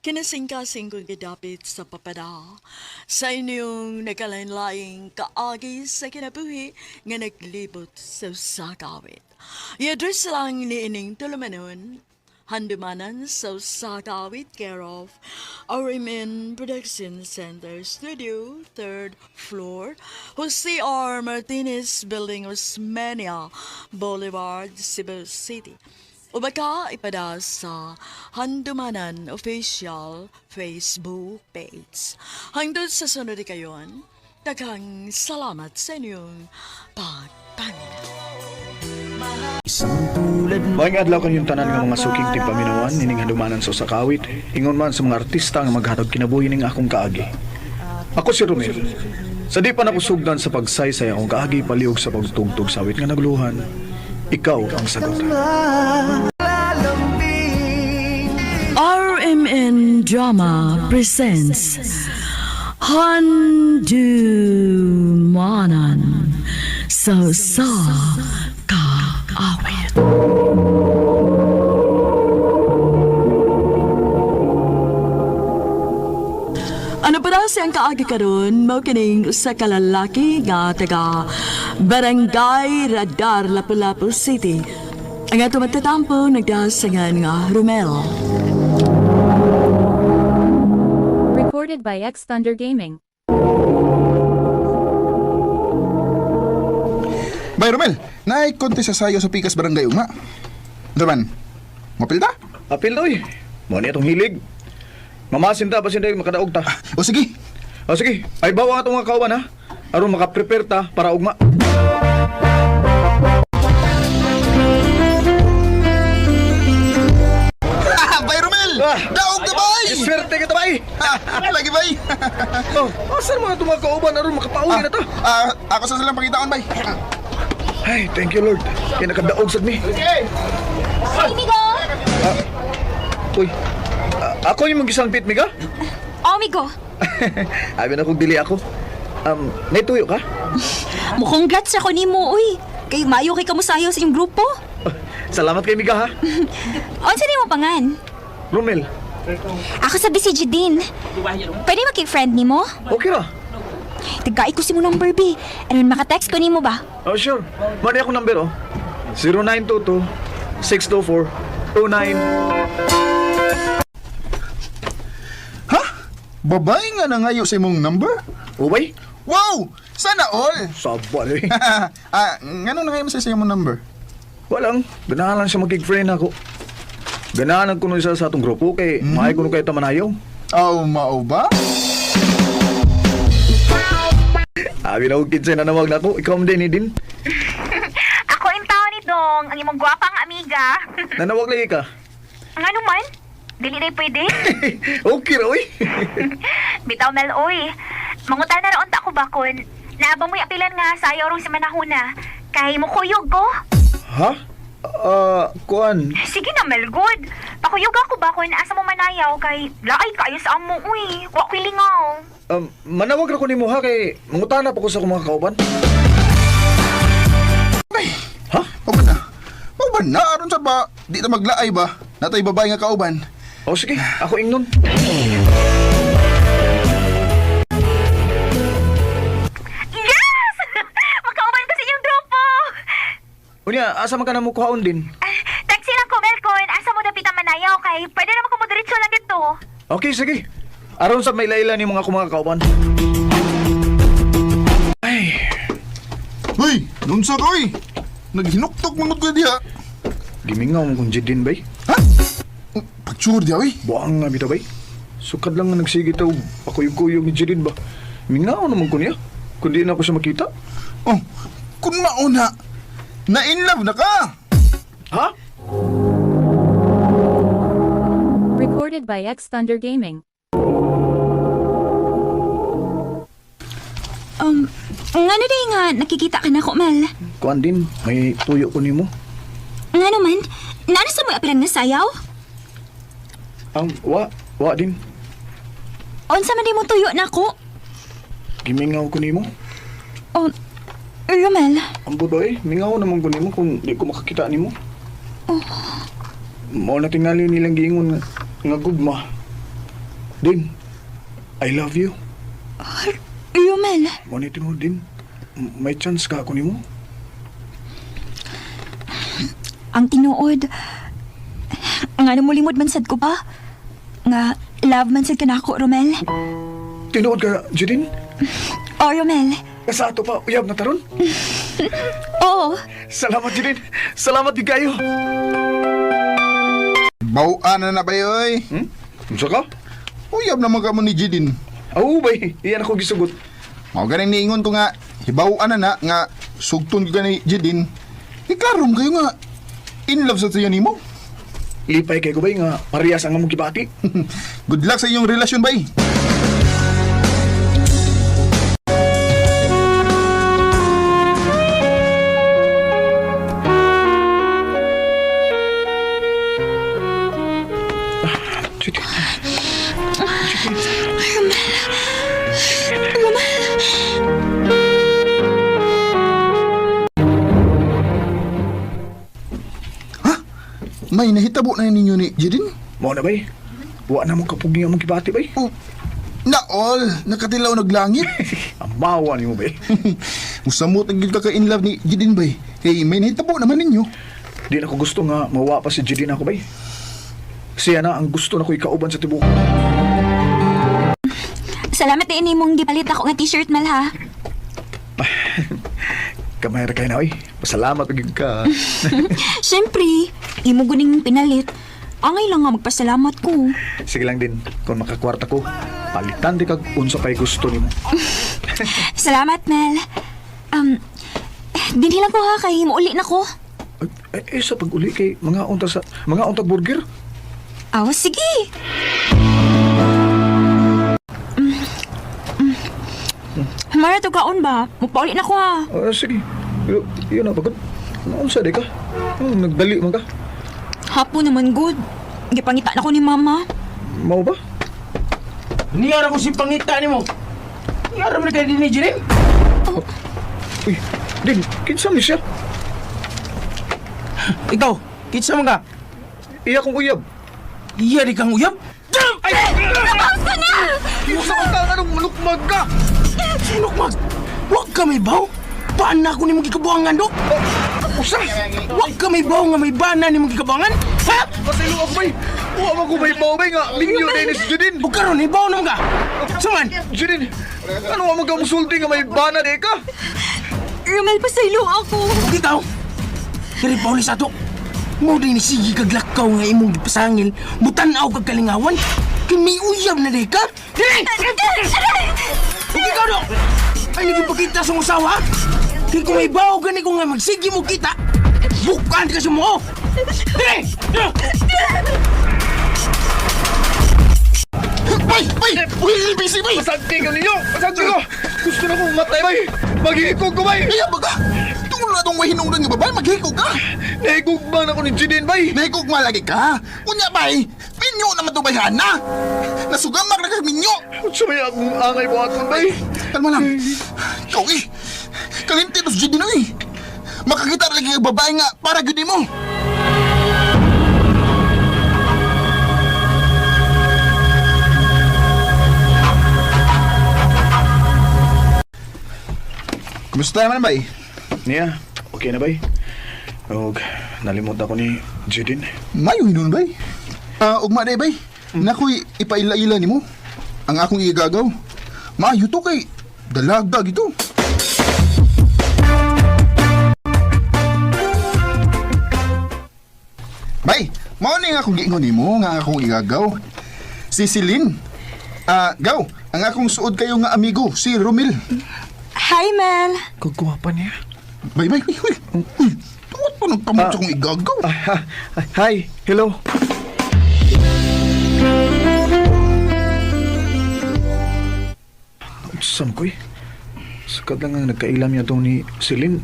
kinasingkasing kong gidapit sa papada. Sa inyong nagkalain-laing kaagi sa kinabuhi nga naglibot sa usa ka awit. I-address lang ni ining tulumanon. Handumanan sa usa ka awit, care of RMN Production Center Studio, third floor, Jose R. Martinez Building, Osmeña Boulevard, Cebu City. O baka ipada sa Handumanan Official Facebook page. Hangtod sa sunod kayon, daghang salamat sa inyong pagpaminaw. Maayong adlaw kanyong tanan nga mga suking tigpaminawan nining handumanan sa usa ka awit, ingon man sa mga artista nga maghatag kinabuhi ning akong kaagi. Ako si Romel. Sa di pa nakusugdan sa pagsaysay akong kaagi palihog sa pagtugtog sa awit nga nagluhan, ikaw ang sagot. RMN Drama presents Handumanan sa sa kaawit. Ano pa daw siyang kaagi karon mao kining usa ka lalaki nga taga Barangay Radar, Lapu-Lapu City. Ang ato matatampo nagdasangan nga Romel. Recorded by X Thunder Gaming. Bay Romel, naay konti sa sayo sa Pikas Barangay ugma. Daman, mapil ta? Apil oy. Mo ni atong hilig. Mamasin ta basin dahil makadaog ta. O sige. O sige, ay bawa atong mga kauban ha. Aron makaprepare ta para ugma. Bay Romel! Ah. Daog na bay! Swerte ka ta bay. Lagi bay! Oh, asan mga itong mga kauban aron makapauwi na ta? Ah, ako sa silang pangitaon bay. Ay, thank you Lord. Kaya nakadaog sad mi. Hey, Migo! Uy, ako yung mag-isang pit, Miga? Oh, Migo! Abi na kong dili ako. Naituyo ka? Mukhang-grats ako nimo, uy. Kay maayo kay kamusayo sa iyong grupo. Salamat kay Miga, ha? Unsa nimo pangan? Romel, Ako sa BCG din. Pwede makig-friend nimo? okay ra. Tagay ko si mo number B. Ano maka-text ko nimo ba? Oh, sure. Mali akong number, oh. 0922 624 29. Ha? Babae nga nangayo sa imong number? Ubay? Wow! Sana all! Sabal, eh. Ngano nangayo mo sa imong number? Walang. Ganahan lang siya magig-friend ako. Ganahan ko nun isa sa atong grupo kay mm. Maay ko nun kayo tamanayaw. Oh, mao ba? Abi na og kids na nawag na ako. Ikaw man din, eh, din. Ako yung tao ni Dong, ang imong gwapang amiga. Nanawag lagi ka. Ngano man? Dili na pwede. Okay ra, uy. Bitaw Mel, oy. Mangutan na roon ta ako bakon. Naaba mo'y apilan nga sayo rong si Manahuna. Kay mo kuyog ko. Ha? Kuan. Sige na, Mel, good. Pakuyog ako bakon asa mo manayaw kay laay kayo sa amo, uy. Wa ko'y lingaw. Manawag ra ko nimo ha kay mangutana pa ko sa akong mga kauban. Ha? Mao ba na? Mao ba na? Aron sa ba? Di ta maglaay ba? Natay babae nga kauban. O sige, ako ingnon. Yes! Makauban ko sa inyong grupo! Unya, asa man ka na mo kuhaon din? Taxi lang ko, Melcon. Asa mo dapita manayaw kay pwede naman ko mo lang dito. Okay, sige. Aron sa may laila ni mga akong mga kauban. Ay, Uy, nunsa ka oy. Naghinuktok mangut ko diha. gimingaw mo kung jidin bay. Ha? Pagtsur diha oy. Buang nga bitaw bay. Sukad lang nga nagsige taw. Ako yung kuyog ni Jidin ba? Mingaw naman ko niya. Kundi na ako siya makita. Oh, kun mauna. Na in love na ka. Ha? Recorded by X Thunder Gaming. Ngano day nga nakikita ka na ko, Mel? Kuan din, may tuyo ko nimo. Ngano man? Naano sa mo'y apilan nga sayaw? Wa din. Unsa man di mo tuyo na ako? Gimingaw ko nimo. Oh, Romel, Ambot ba eh, mingaw naman ko nimo kung di ko makakita nimo. Oh. Mao na tingali nilang giingon nga gugma. Din, I love you. Romel, Mao ni tinuod din. May chance ka ako nimo. ang tinuod. Nga mulimod man sad ko ba? Nga love man sad ka na ako, Romel. Tinuod ka, Judin? Oh, Romel. Sa ato pa, uyab na taron. Oo. Salamat, Judin. Salamat, di kayo. Bawaan na na ba oy? Hmm? Unsa ka? Uyab naman ka mo ni Jidin. Oo, bay. Iyan ako gisugot. Mao ganing niingon ko nga, hibawaan na na nga sugton ko ni Jidin. Iklarom kayo nga in love sa siya nimo. Lipay kay ko bay nga parehas ang among gibati. Good luck sa inyong relasyon bay. Judin. May nahitabo na ninyo ni Jidin? Mao na bay. Wa na mo kapugi ang among gibati bay. Oh, na all, nakatilaw naglangit. Amawa nimo bay. Musamot ang gid ka ka in love ni Jidin bay. Kay may nahitabo naman ninyo. Di na ko gusto nga mawa pa si Judin ako bay. Siya na ang gusto na ko ikauban sa tibuok. Salamat din imong gipalit ako nga t-shirt, Mel, ha? Kamay ra kay na oy. Pasalamat gyud ka. Siyempre, imo guning pinalit. Angay lang nga magpasalamat ko. Sige lang din, kung makakwarta ko, palitan di kag unsa pay gusto nimo. Salamat, Mel. Um, dinhi lang ko ha, kay muuli na ko. Ay, eh, sa pag-uli kay mga unta sa mga untag burger. Aw, sige. Mm. Mm. Mara to kaon ba? Mupauli na ko ha. Ah, sige. Pero, yun na pagod. Unsa di ka? Oh, nagdali man ka. Hapon naman good. Gipangita na ko ni mama. Mao ba? Niyara ko si pangita nimo. Niyara mo na kay dinhi Jidin. Uy, din, kinsa ni siya? Ikaw, kinsa man ka? Iya kong uyab. Iya di kang uyab. Ay! Basta na! Kinsa ka anong malukmag ka? Sinukmag! Wag ka may baw! Bana ko nimo gikabuangan do! Usa! Wag ka may baw nga may bana nimo gikabuangan! Ha? Pasaylo ako bay. Wa man ko may baw bay nga minyo din si Judin. Ug karon ibaw naman ka! Saman! Judin, ano wa man ka musulti nga may bana di ka? Romel, pasaylo ako. Ug ikaw! Diri pa sa ato! Mo din sige kag lakaw nga imong gipasangil, mutan-aw kag kalingawan, kay may uyab na di ka! Diri! Ug ikaw do! Ay nagipakita sa mong usawa? Kay kung may baw gani ko nga magsige mo kita, bukan ka sa mo! Diri! Bay, bay! Uy, busy bay! Pasagti ka ninyo! Pasagti ko! Gusto na kong matay bay! Maghihikog ko bay! Kaya baga, tungod na itong wahinong nga babae, maghikog ka! Nahigugma na ko ni Judin bay! Nahigugma lagi ka! Unya bay, minyo naman ito bay hana! Nasugamak na ka minyo! Unsa may akong angay buhaton bay? Kalma lang. Ikaw eh. Kalimti tos Jidin eh. Makakita lagi ang babae nga para gyud mo. Kumusta naman bay? Niya, okay na bay? Og nalimot ako ni Judin. Mayo hinun bay. Ah, ugma day bay. Nakoy ipaila-ila nimo. Ang akong igagaw. Maayo to kay dalagdag ito. Bay, mao ni nga akong giingon nimo nga ang akong igagaw. Si Celine. Ah, gaw, ang akong suod kayo nga amigo si Romil. Hi, Mel. Kagwapa niya. Bay, bay, uy, uy. Uy, tungod pa nagtamot sa akong igagaw. Ah, hi, hello. Sam ko eh. Sakad lang ang nagkailam niya itong ni Celine.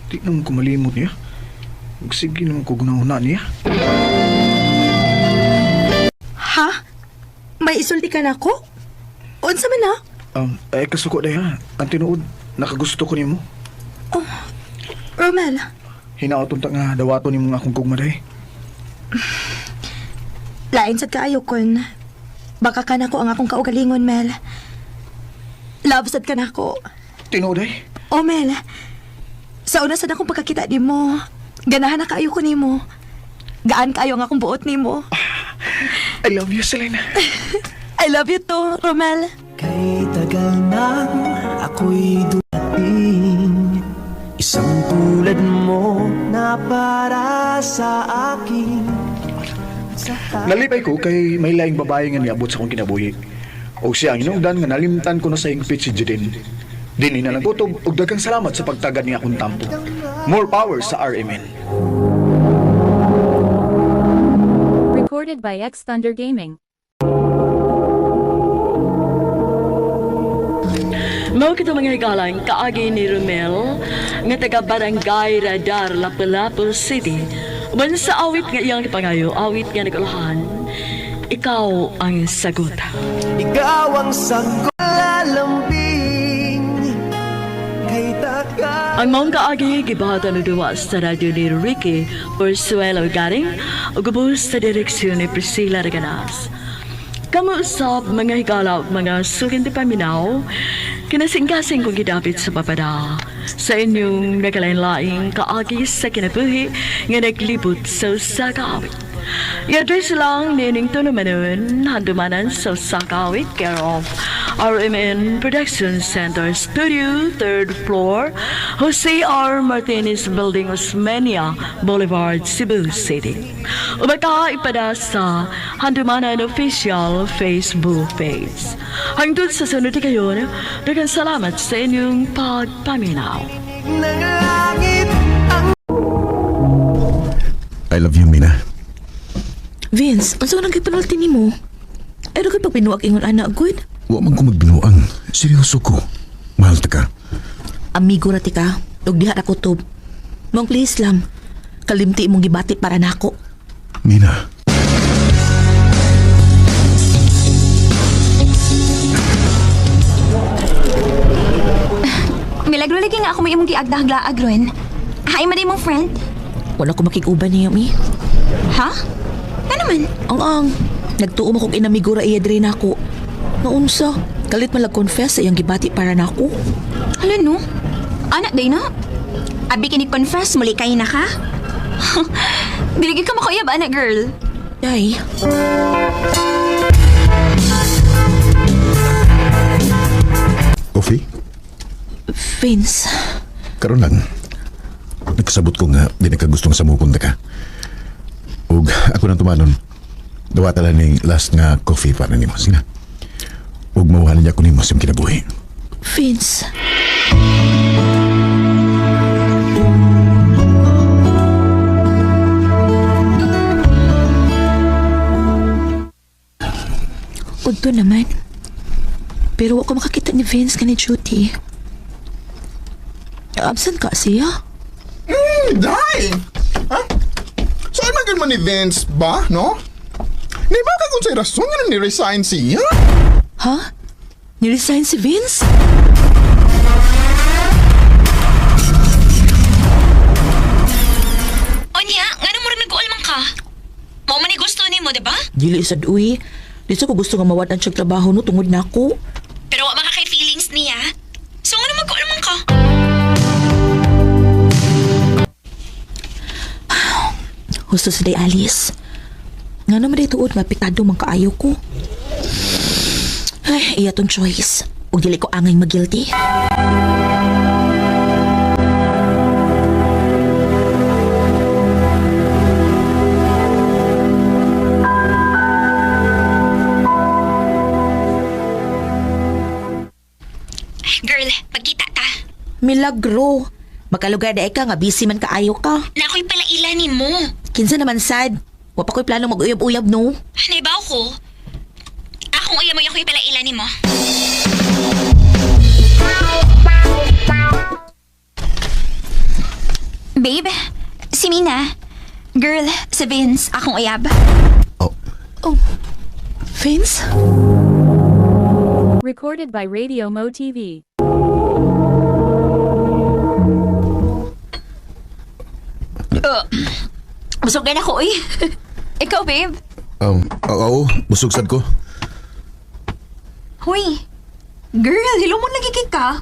Di naman ko malimot niya. Sige naman ko gunahuna niya. Ha? May isulti ka na ako? Unsa man na? Eh, kasuko na ha. Ang tinuod, nakagusto ko nimo. Romel, Hinaot unta nga dawaton nimo nga akong gugma day. lain sad kaayo kun baka ka na ko ang akong kaugalingon, Mel. Love sad ka na ako. Tinuod ay. O, Mel, sa una sad akong pagkakita nimo, ganahan na kaayo ko nimo. Gaan kayo ang akong buot nimo. I love you, Selena. I love you too, Romel. Kay tagal nang ako'y dumating, isang tulad mo na para sa akin. Nalipay ko kay may laing babae nga niabot sa akong kinabuhi. Og siya ang hinungdan nga nalimtan ko na sa hingpit si Jidin. Dini na lang kutob og daghang salamat sa pagtagad ni akong tampo. More power sa RMN. Recorded by X Thunder Gaming. Mao kita mga higalan kaagi ni Romel nga taga Barangay Radar, Lapu-Lapu City. Uban sa awit nga iyang ipangayo, awit nga nagulahan, ikaw ang sagot. Ikaw ang sagot, lalambing kay tagal. Ang maong kaagi gibahatan og duwa sa radyo ni Ricky Porsuelo Garing ug ubos sa direksyon ni Priscilla Reganas. Kamo usab mga higala ug mga sukin di paminaw, kinasingkasing kong gidapit sa papada sa inyong nagkalain-laing kaagi sa kinabuhi nga naglibot sa usa ka awit. I-address lang nining tunumanon, handumanan sa usa ka awit, care of RMN Production Center Studio, 3rd floor, Jose R. Martinez Building, Osmeña Boulevard, Cebu City. Ubaka ipada sa Handumanan Official Facebook page. Hangtod sa sunod kayo, daghang salamat sa inyong pagpaminaw. Ng langit ang I love you, Mina. Vince, unsa nang gipanulti nimo? Ay ra kay pagbinuag ingon anak good. Wa man ko magbinuang. Seryoso ko. Mahal ta ka. Amigo ra ti ka, ug diha ra kutob. Mong please lang. Kalimti imong gibati para nako. Mina. Milagro lagi nga ako may imong giagdahaglaag ron. Hi, man imong friend. Wala ko makig-uban niya mi. Ha? Ano man? Ang ang, nagtuo mo kog inamigo ra iya diri nako. Naunsa, kalit man lag confess sa iyang gibati para nako. Hala no? Anak day na? Abi kini confess muli kay na ka? Dili gyud ka makauyab anak girl. Ay, Coffee? Vince, Karon lang. Nagkasabot ko nga di nagkagustong samukon ta ka. Ug ako nang tumanon. Dawata lang ning last nga coffee para nimo. Sige na. Ug mawala niya ko nimo sa imong kinabuhi. Vince. Udto naman. Pero wa ko makakita ni Vince kani duty. Absent ka siya? Day! Ha? Saan man man ni Vince ba, no? Di ba ka kung sa'y rason nga ni-resign siya? Ha? Niresign si Vince? Onya, ngano mo rin nag-uol man ka? Mao man ni gusto nimo, di ba? Dili sad uy. Di sa ko gusto nga mawad-an siya trabaho no tungod nako. Pero wa makakay feelings niya. So ngano mag-uol man ka? Husto sa day Alice. Nga naman day tuod nga pitado man kaayo ko. Ay, iya tong choice. Ug dili ko angay magilty. Girl, pagkita ta. Milagro. Makalugar day ka nga busy man kaayo ka. Na ako'y palaila nimo. Kinsa naman sad. Wa pa ko'y plano mag-uyab-uyab no. Naibaw ko. Akong uyab mo ako'y palaila nimo. Babe, si Mina. Girl, si Vince, akong uyab. Oh, Oh. Vince? Recorded by Radio Mo TV. Busog na ako, uy. Ikaw, babe. oo, busog sad ko. Huy. Girl, hello mo nagigig ka.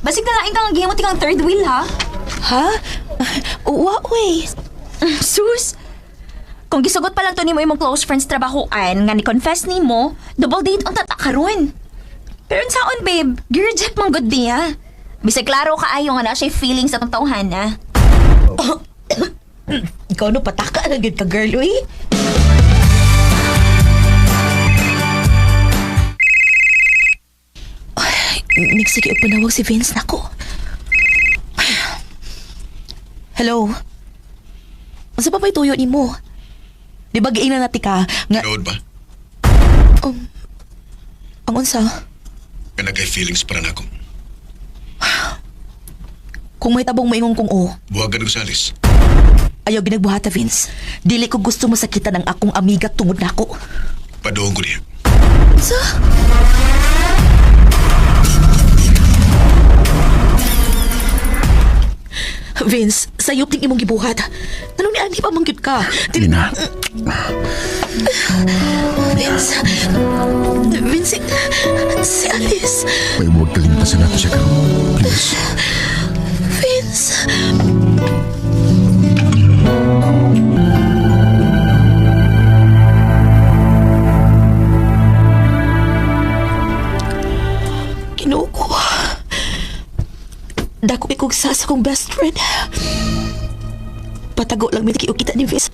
Basig na lain kang gihimot kang third wheel, ha? Ha? Wa uy. Sus! Kung gisugot pa lang to nimo imong close friends trabahoan nga ni-confess nimo, double date ang tata karon. Pero unsaon babe, gi-reject man gud niya. Bisag klaro kaayo nga na siya feelings sa atong tawhana. Ikaw no, pataka na gyud ka, girl, uy. Ay, nagsige og panawag si Vince nako. Hello? Unsa pa ba'y tuyo nimo? Di ba giingnan nati ka nga Tinuod ba? Ang unsa? Nga nagkay feelings para nako. Kung may tabong maingon kong oo. Buhagan og salis. Ayaw ginagbuhata, Vince. Dili ko gusto masakitan ang akong amiga tungod nako. Paduong ko niya. Unsa? Vince, sayop ning imong gibuhat. Anong ni ani pa man gyud ka? Nina. Vince. Vince, si Alice. May huwag kalimtasan nato siya karon. Please. Vince. Ginoo ko. Dako kog sa akong best friend. Patago lang mi og kita ni Vince.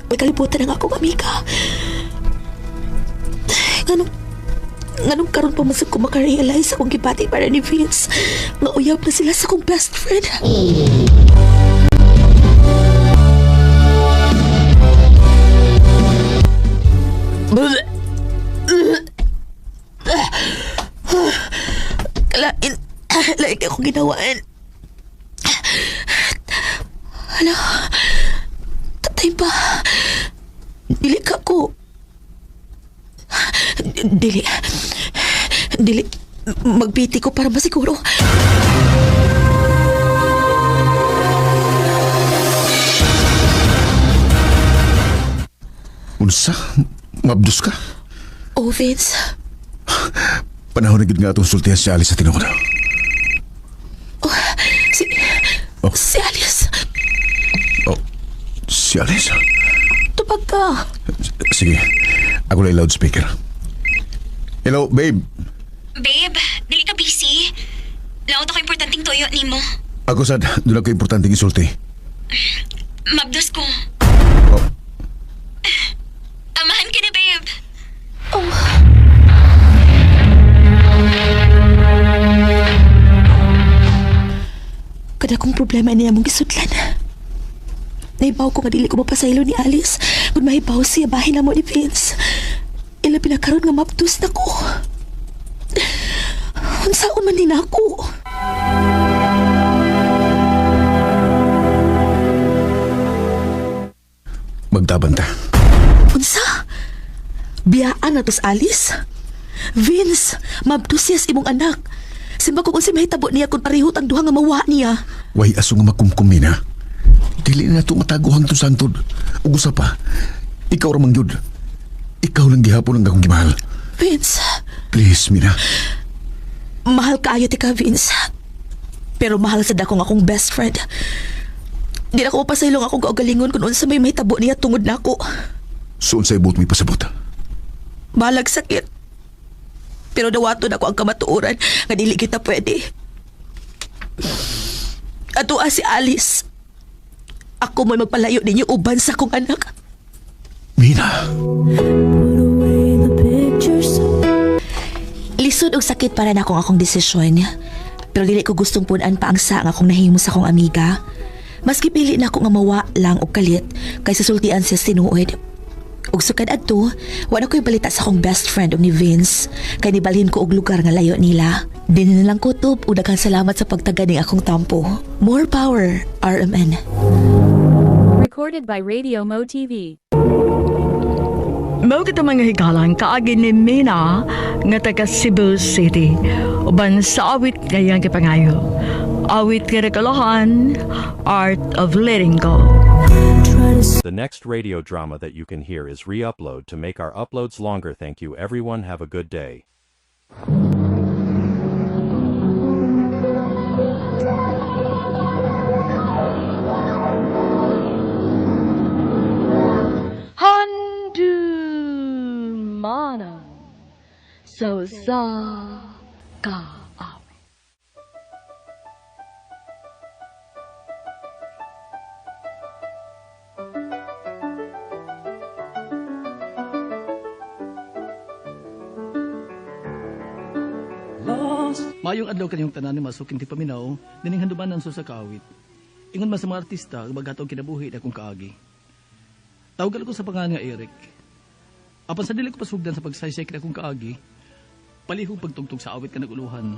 May kalibutan ang akong amiga. Nganong karon pa man sad ko makarealize akong gibati para ni Vince. Nga uyab na sila sa akong best friend. Kalain, lain kay akong ginawaan. Hala, tatay ba? Dili ka ko. Dili. Dili. Magbiti ko para masiguro. Unsa? Mabdus ka? Oh, Vince. Panahon na gid nga atong sultihan si Alice sa tinuod. Oh, si... Oh. Si Alice. Oh, si Alice? Tupag ka. Sige, ako lang loudspeaker. Hello, babe. Babe, dili ka busy. Laot ako importanteng tuyo nimo. Ako sad, doon ako importanteng isulti. Mabdos ko. Oh. Amahan ka na, babe. Oh. Kada kong problema niya mong gisudlan. Nahibaw ko nga dili ko mapasaylo ni Alice. Kung mahibaw siya, bahin na mo ni Vince. Ila pinakaroon nga maptus na ko. Unsaon man din ako. Magtaban ta. Unsa? Biyaan na tos Alice? Vince, mabdos siya sa imong anak. Simba kung unsay mahitabo niya kung parehot ang duha nga mawa niya. Way aso nga makumkum na. Dili na nato matago hangtod sa hangtod. Ug usa pa, ikaw ra man gyud. Ikaw lang gihapon ang akong gimahal. Vince, Please, Mina. Mahal kaayo ti ka, Vince. Pero mahal sa dakong akong best friend. Di na ko mapasaylong akong kaugalingon kung unsa may mahitabo niya tungod nako. So unsay buot mi pasabot? Balag sakit. Pero dawaton ako ang kamatuoran nga dili kita pwede. Ato si Alice. Ako mo'y magpalayo ninyo uban sa akong anak. Mina. Lisod og sakit para na akong akong desisyon. Pero dili ko gustong punan pa ang sa nga akong nahimo sa akong amiga. Maski pili na ako nga mawa lang og kalit kaysa sultian siya tinuod. Ug sukad adto, wala ko'y balita sa akong best friend og ni Vince. Kay nibalhin ko og lugar nga layo nila. Dinhi na lang kutob ug daghang salamat sa pagtaga ning akong tampo. More power, RMN. Recorded by Radio Mo TV. Mao kita mga higalang kaagi ni Mina nga taga Cebu City. Uban sa awit ngayang gipangayo. Awit nga nakalahan, Art of Letting Go. The next radio drama that you can hear is re-upload to make our uploads longer. Thank you everyone. Have a good day. Handumanan sa usa ka awit. Maayong adlaw kaninyong tanan ni masuking ti paminaw, dining handumanan sa usa ka awit. Ingon man sa mga artista, maghatog kinabuhi na akong kaagi. Tawagan ko sa pangalan nga Eric. Apan sa dili ko pasugdan sa pagsaysay kini akong kaagi, palihog pagtugtog sa awit ka naguluhan.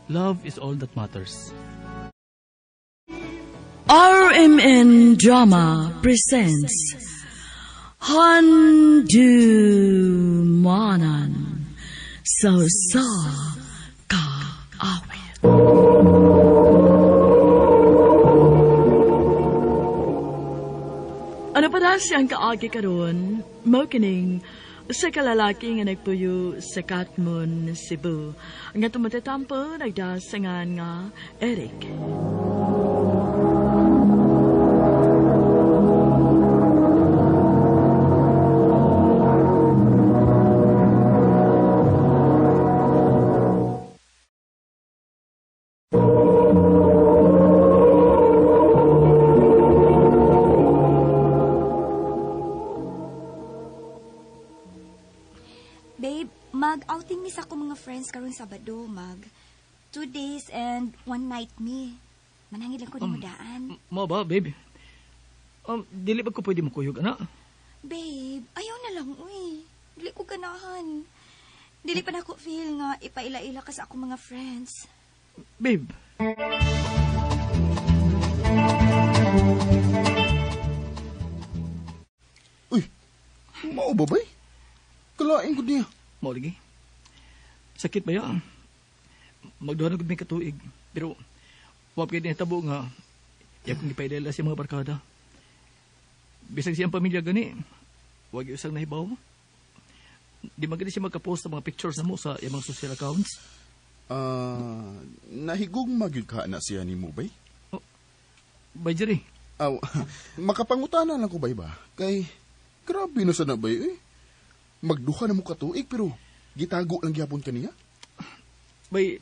Love is all that matters. RMN Drama presents Handumanan sa usa ka awit. Ano pa na siyang kaagi karon? Mao kining sa kalalaki nga nagpuyo sa Katmon, Cebu. Nga tumatatampo nagdasangan nga Eric. Babe, mag-outing mi sa akong mga friends karon Sabado, mag 2 days and 1 night mi. Manangil lang ko nimo daan. Mo ba, babe? Dili ba ko pwede mukuyog, ana? Babe, ayaw na lang, uy. Dili ko ganahan. Dili pa nako feel nga ipaila-ila ka sa akong mga friends. Babe. Uy, mao ba bay? Kalain ko niya. Mao lagi. Sakit ba ya? Magduha na gud may katuig. Pero wa pa gyud nahitabo nga iya kong gipailala sa mga barkada. Bisag siyang pamilya gani, wa gyud usang nahibaw. Di man gani siya magka-post sa mga pictures namo sa iyang mga social accounts. Nahigugma gyud ka na siya nimo bay? Oh, bay Jerry. Aw, makapangutana lang ko bay ba? Kay grabe na sa na bay eh. Magduha na mo katuig pero gitago lang gyapon kaniya. Bay,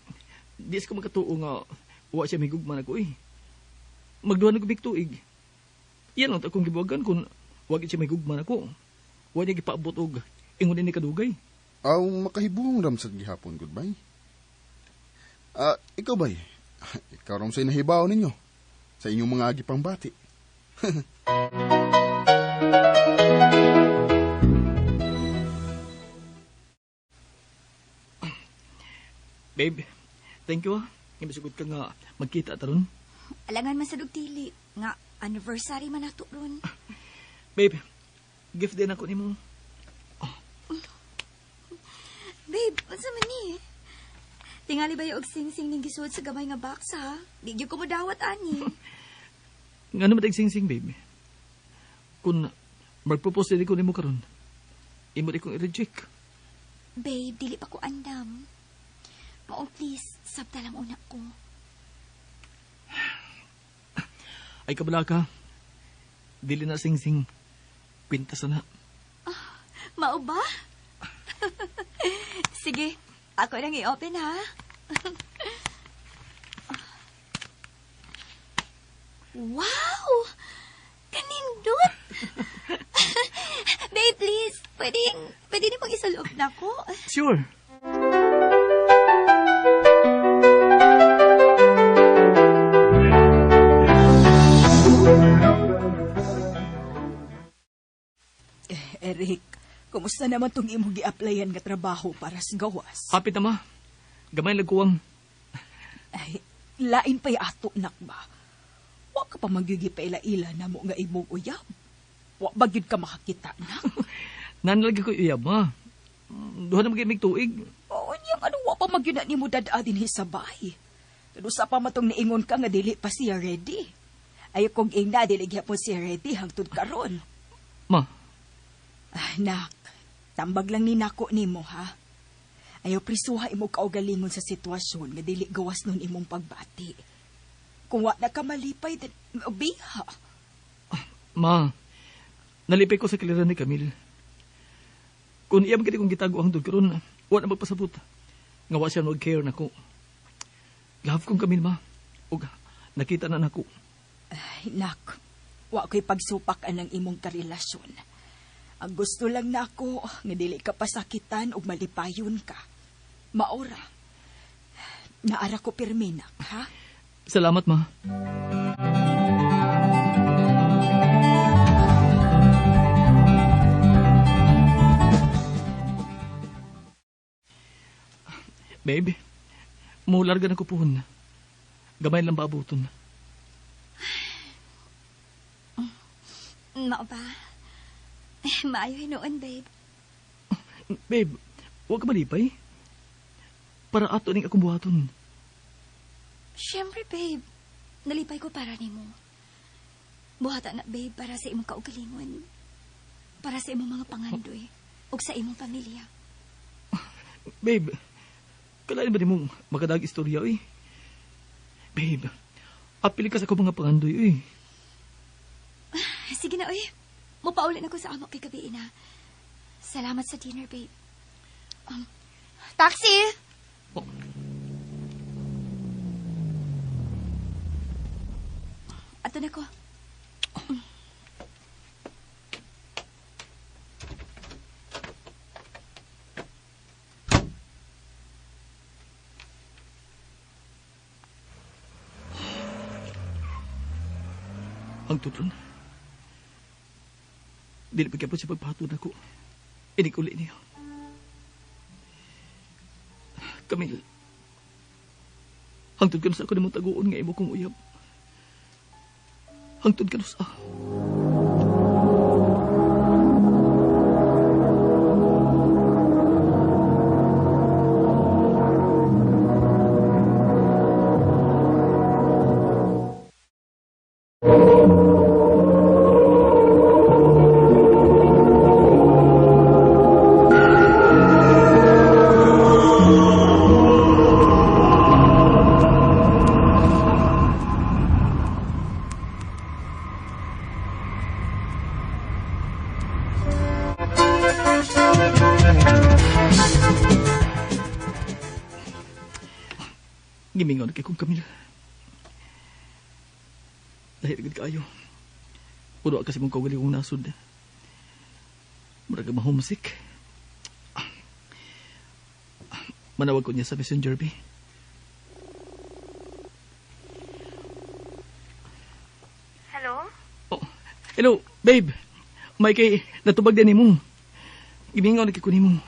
di ko makatuo nga wa siya may gugma nako eh. Magduha na ko tuig. Yan ang akong gibuhagan kung wa siya may gugma nako. Wa niya gipaabot og ingon ni kadugay. Aw, makahibong ramsad gihapon goodbye. Ikaw bay, ikaw ram say nahibaw ninyo sa inyong mga agi pangbati. Babe, thank you ah. Nga misugod ka nga magkita taron. Alangan man sa dugtili nga anniversary man nato ron. Babe, gift din ako nimo. Oh. Babe, unsa man ni? Tingali ba yung og sing-sing ning gisuod sa gamay nga box ha? Di gyud ko modawat ani. Ngano man sing-sing, babe? Kung magpropose din ko nimo karon, imo di kong i-reject. Babe, dili pa ko andam. Maong please, sabta lang una ko. Ay kabala ka. Dili na sing-sing. Kwintas na. Ah, mao ba? Sige, ako lang i-open ha. Wow! Kanindot! Babe, please, pwede ni mong isaloob na ko. Sure. Eric, kumusta naman tong imong gi-applyan nga trabaho para sa gawas? Happy ta ma. Gamay lagkuwang. Ay, lain pa'y ato nak ba? Wa ka pa magyugi-paila-ila na mo nga imong uyab. Wa ba gyud ka makakita nak? Nanalagi ko uyab ma. Duha na mag-imig tuig. Oo, niyang ano, wa pa magyud na nimo dad-a din hisabay. Pero sa pa matong niingon ka nga dili pa siya ready. Ay kung ingna dili gyapon siya ready hangtod karon. Ma. Ah, nak, tambag lang ni nako nimo ha. Ayaw prisuha imong kaugalingon sa sitwasyon nga dili gawas nun imong pagbati. Kung wa na ka malipay, then biha. Ma, nalipay ko sa kaliran ni Camille. Kung iya man kini kong gitago hangtod karon, wa na magpasabot. Nga wa siya mag-care nako. Love kong Camille, ma. Ug nakita na nako. Ay, nak, wa ko'y pagsupak anang imong karelasyon. Ang gusto lang nako nga dili ka pasakitan ug malipayon ka. Maora. Naara ko pirmi, nak, ha? Salamat, ma. Babe, mularga na ko puhon. Gamay lang ba abuton? Mao ba? Maayo hinuon, babe. Babe, huwag ka malipay. Para ato ning akong buhaton. Siyempre, babe. Nalipay ko para nimo. Buhata na, babe, para sa imong kaugalingon. Para sa imong mga pangandoy. Ug sa imong pamilya. Babe, kalain ba nimong makadag istorya, eh? Babe, apili ka sa akong mga pangandoy, eh. Sige na, oy. Mupaulin ako sa amo kay gabi na. Salamat sa dinner, babe. Taxi! Oh. Ato na ko. Ang tutron. Dili pa gyapon siya pagpahatod ako. Inig uli niyo. Camille, hangtod ka na sa ako nimong taguon nga imo kong uyab. Hangtod ka na sa... Gimingon kay kong Camille. Dahil agad kaayo. Puno kasi mong kaugalingong nasod. Murag ma-homesick. Manawag ko niya sa messenger, B. Hello? Oh, hello, babe. May kay natubag din nimo. Gimingon kay ko nimo.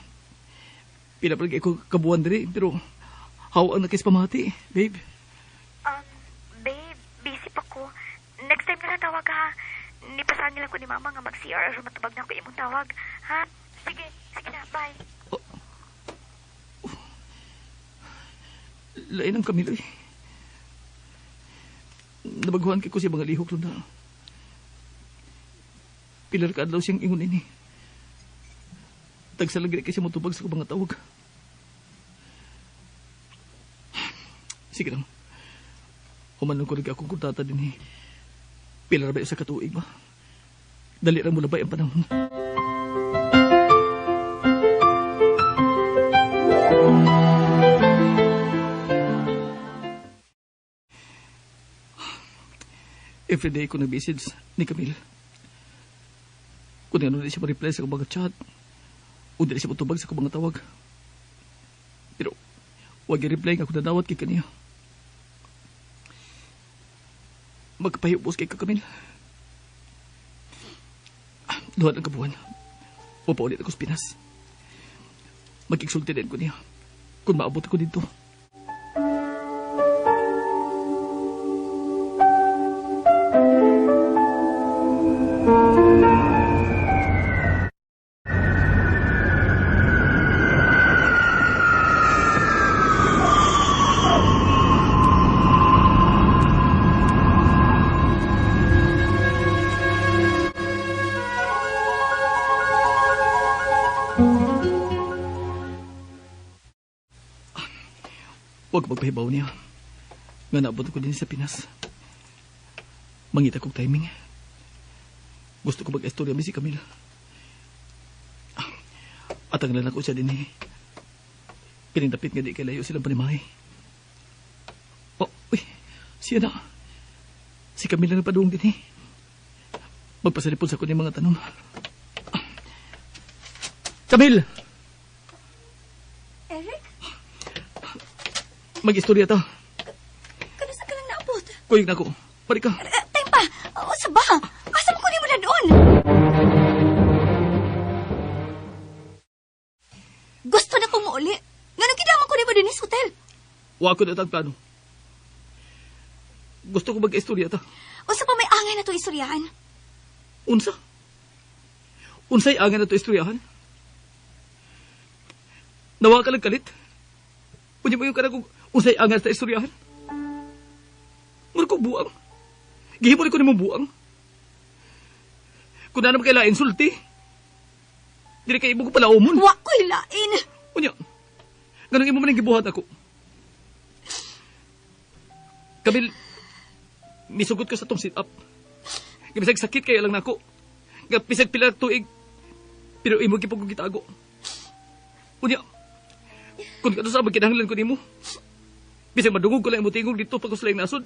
Pila pa ko kabuan diri, pero how ang nakis pamati, babe? Babe, busy pa ko. Next time na lang tawag, ha? Nipasangil ako ni mama nga mag-CR aron matubag na ako imong tawag, ha? Sige, sige na, bye. Oh. Oh. Lain ang Camilo, eh. Nabaguhan kay ko siya mga lihok ron na. Pilar ka adlaw siyang ingon ini. Tagsalag kay siya motubag sa mga tawag. Sige lang. Humanon ko rin akong kontrata din eh. Pila ra ba sa katuig ba? Dali ra mo labay ang panahon. Every day ko nag-message ni Camille. Kung ano di siya ma-reply sa mga chat, o di siya matubag sa mga tawag. Pero, wag i-reply nga kung nadawat kay kaniya. Magpahibos kay ka, Camille. Duha ng kabuhan. Mapaulit ako sa Pinas. Mag-exulti din ko niya kung maabot ako dito. Huwag magpahibaw niya. Nga naabot ko din sa Pinas. Mangita kong timing. Gusto ko mag-istorya mi si Camille. Atang lang ako siya din eh. Pinindapit nga di kay layo silang panimahe. Oh, uy, siya na. Si Camila na padung din eh. Magpasalipod sa kuning mga tanong. Camille! Eric, Mag-istorya ta. kanusa ka lang naabot? Kuyog na ako. Balik ka. Time pa! O sa ba? Asa mo kunin mo na doon? Gusto na kong muuli. Nganong kinahanglan ko nimo dinhi sa hotel? Wa ko na tag plano. Gusto ko mag-istorya ta. Unsa pa may angay na to istoryahan? Unsa? Unsay angay na to istoryahan? Nawa ka lang kalit. Unya mo yung kanang kung unsay angay sa istoryahan? Mura ko buang. Gihimo ko nimo buang. Kung na naman kay lain sulti. Dili kay imo ko pala umon. Wa ko hilain. Unya. Ganun imo man ang gibuhat ako. Kamil, misugot ko sa tong sit up. Bisag sakit kayo lang nako. Bisag pila tuig. Pero imo gipog ko gitago. Unya, kung kato sa magkinahanglan ko nimo. Bisag madungog ko lang imo tingog dito pag sa nasod.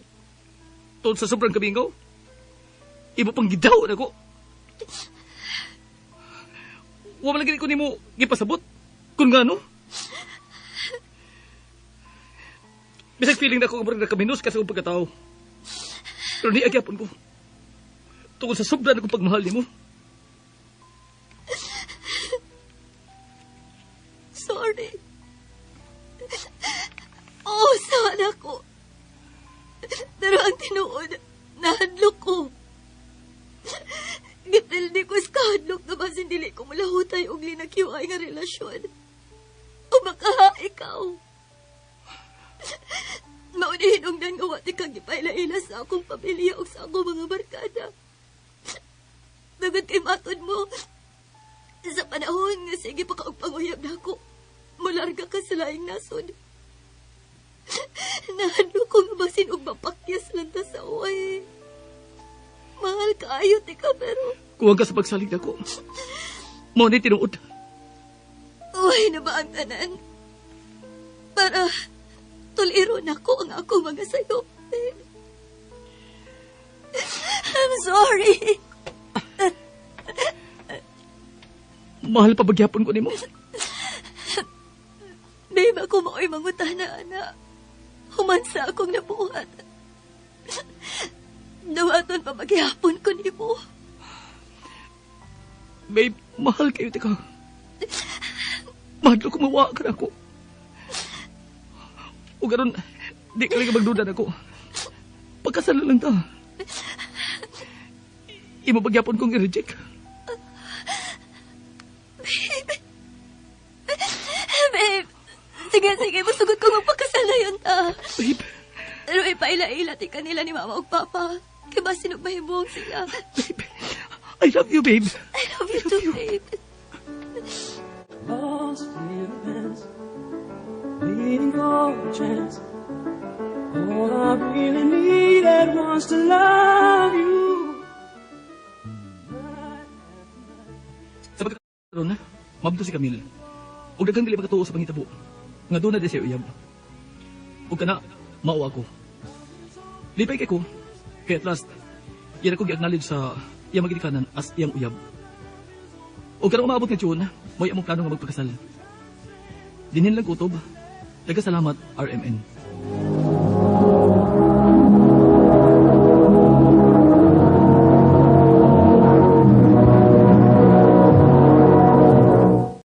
Tuod sa sobrang kamingaw. Imo pang gidaw nako. Wa man lagi ko nimo gipasabot. Kung ngano. Bisag feeling na ako nga murag nakaminos ka sa akong pagkatao. Pero ni agyapon ko. Tungkol sa sobra na akong pagmahal nimo. Sorry. Oo, sana ko. Pero ang tinuod, nahadlok ko. Gipildi ko sa kahadlok na basin dili ko malahutay og linakyuay nga relasyon. O baka ikaw. Maunihin og nga wa ti kang gipaila-ila sa akong pamilya ug sa akong mga barkada. Tungod kay matod mo, sa panahon nga sige pa ka og panguyab nako, mularga ka sa laing nasod. Nahadlok ko nga basin og mapakyas lang ta sa uway. Mahal kaayo ti ka pero Kuwang ka sa pagsalig nako. Mao ni tinuod. uway na ba ang tanan? Para tuliro nako ang akong mga sayop. Babe. I'm sorry. Mahal pa bagyapon ko nimo. Babe, ako mao'y mangutana, ana. Human sa akong nabuhat. Dawaton pa maghihapon ko nimo. Babe, mahal kayo tika. Mahal ko mawa ka nako. O garon, di ka lang magduda nako. Pagkasal na lang ta. Imo pagyapon kong i-reject. Babe. Babe. Sige, sige. Masugot ko magpakasal na yun ta. Babe. Pero ipaila-ila ti kanila ni Mama ug Papa. Kay basin og mahimong sila. I love you, babe. I love you too, babe. Lost events, waiting for a chance. All I really needed was to love you. Sa pagkakaroon, mabdo si Camille. Ug daghang dili makatuo sa pangitabo. Nga doon na di siya uyab. Ug kana, mao ako. Lipay kay ko, kay at last, yan ako gi-acknowledge sa iyang magilikanan as iyang uyab. Ug karong umaabot nga June, mo'y among plano nga magpakasal. Dinhin lang kutob. Daghang salamat, RMN.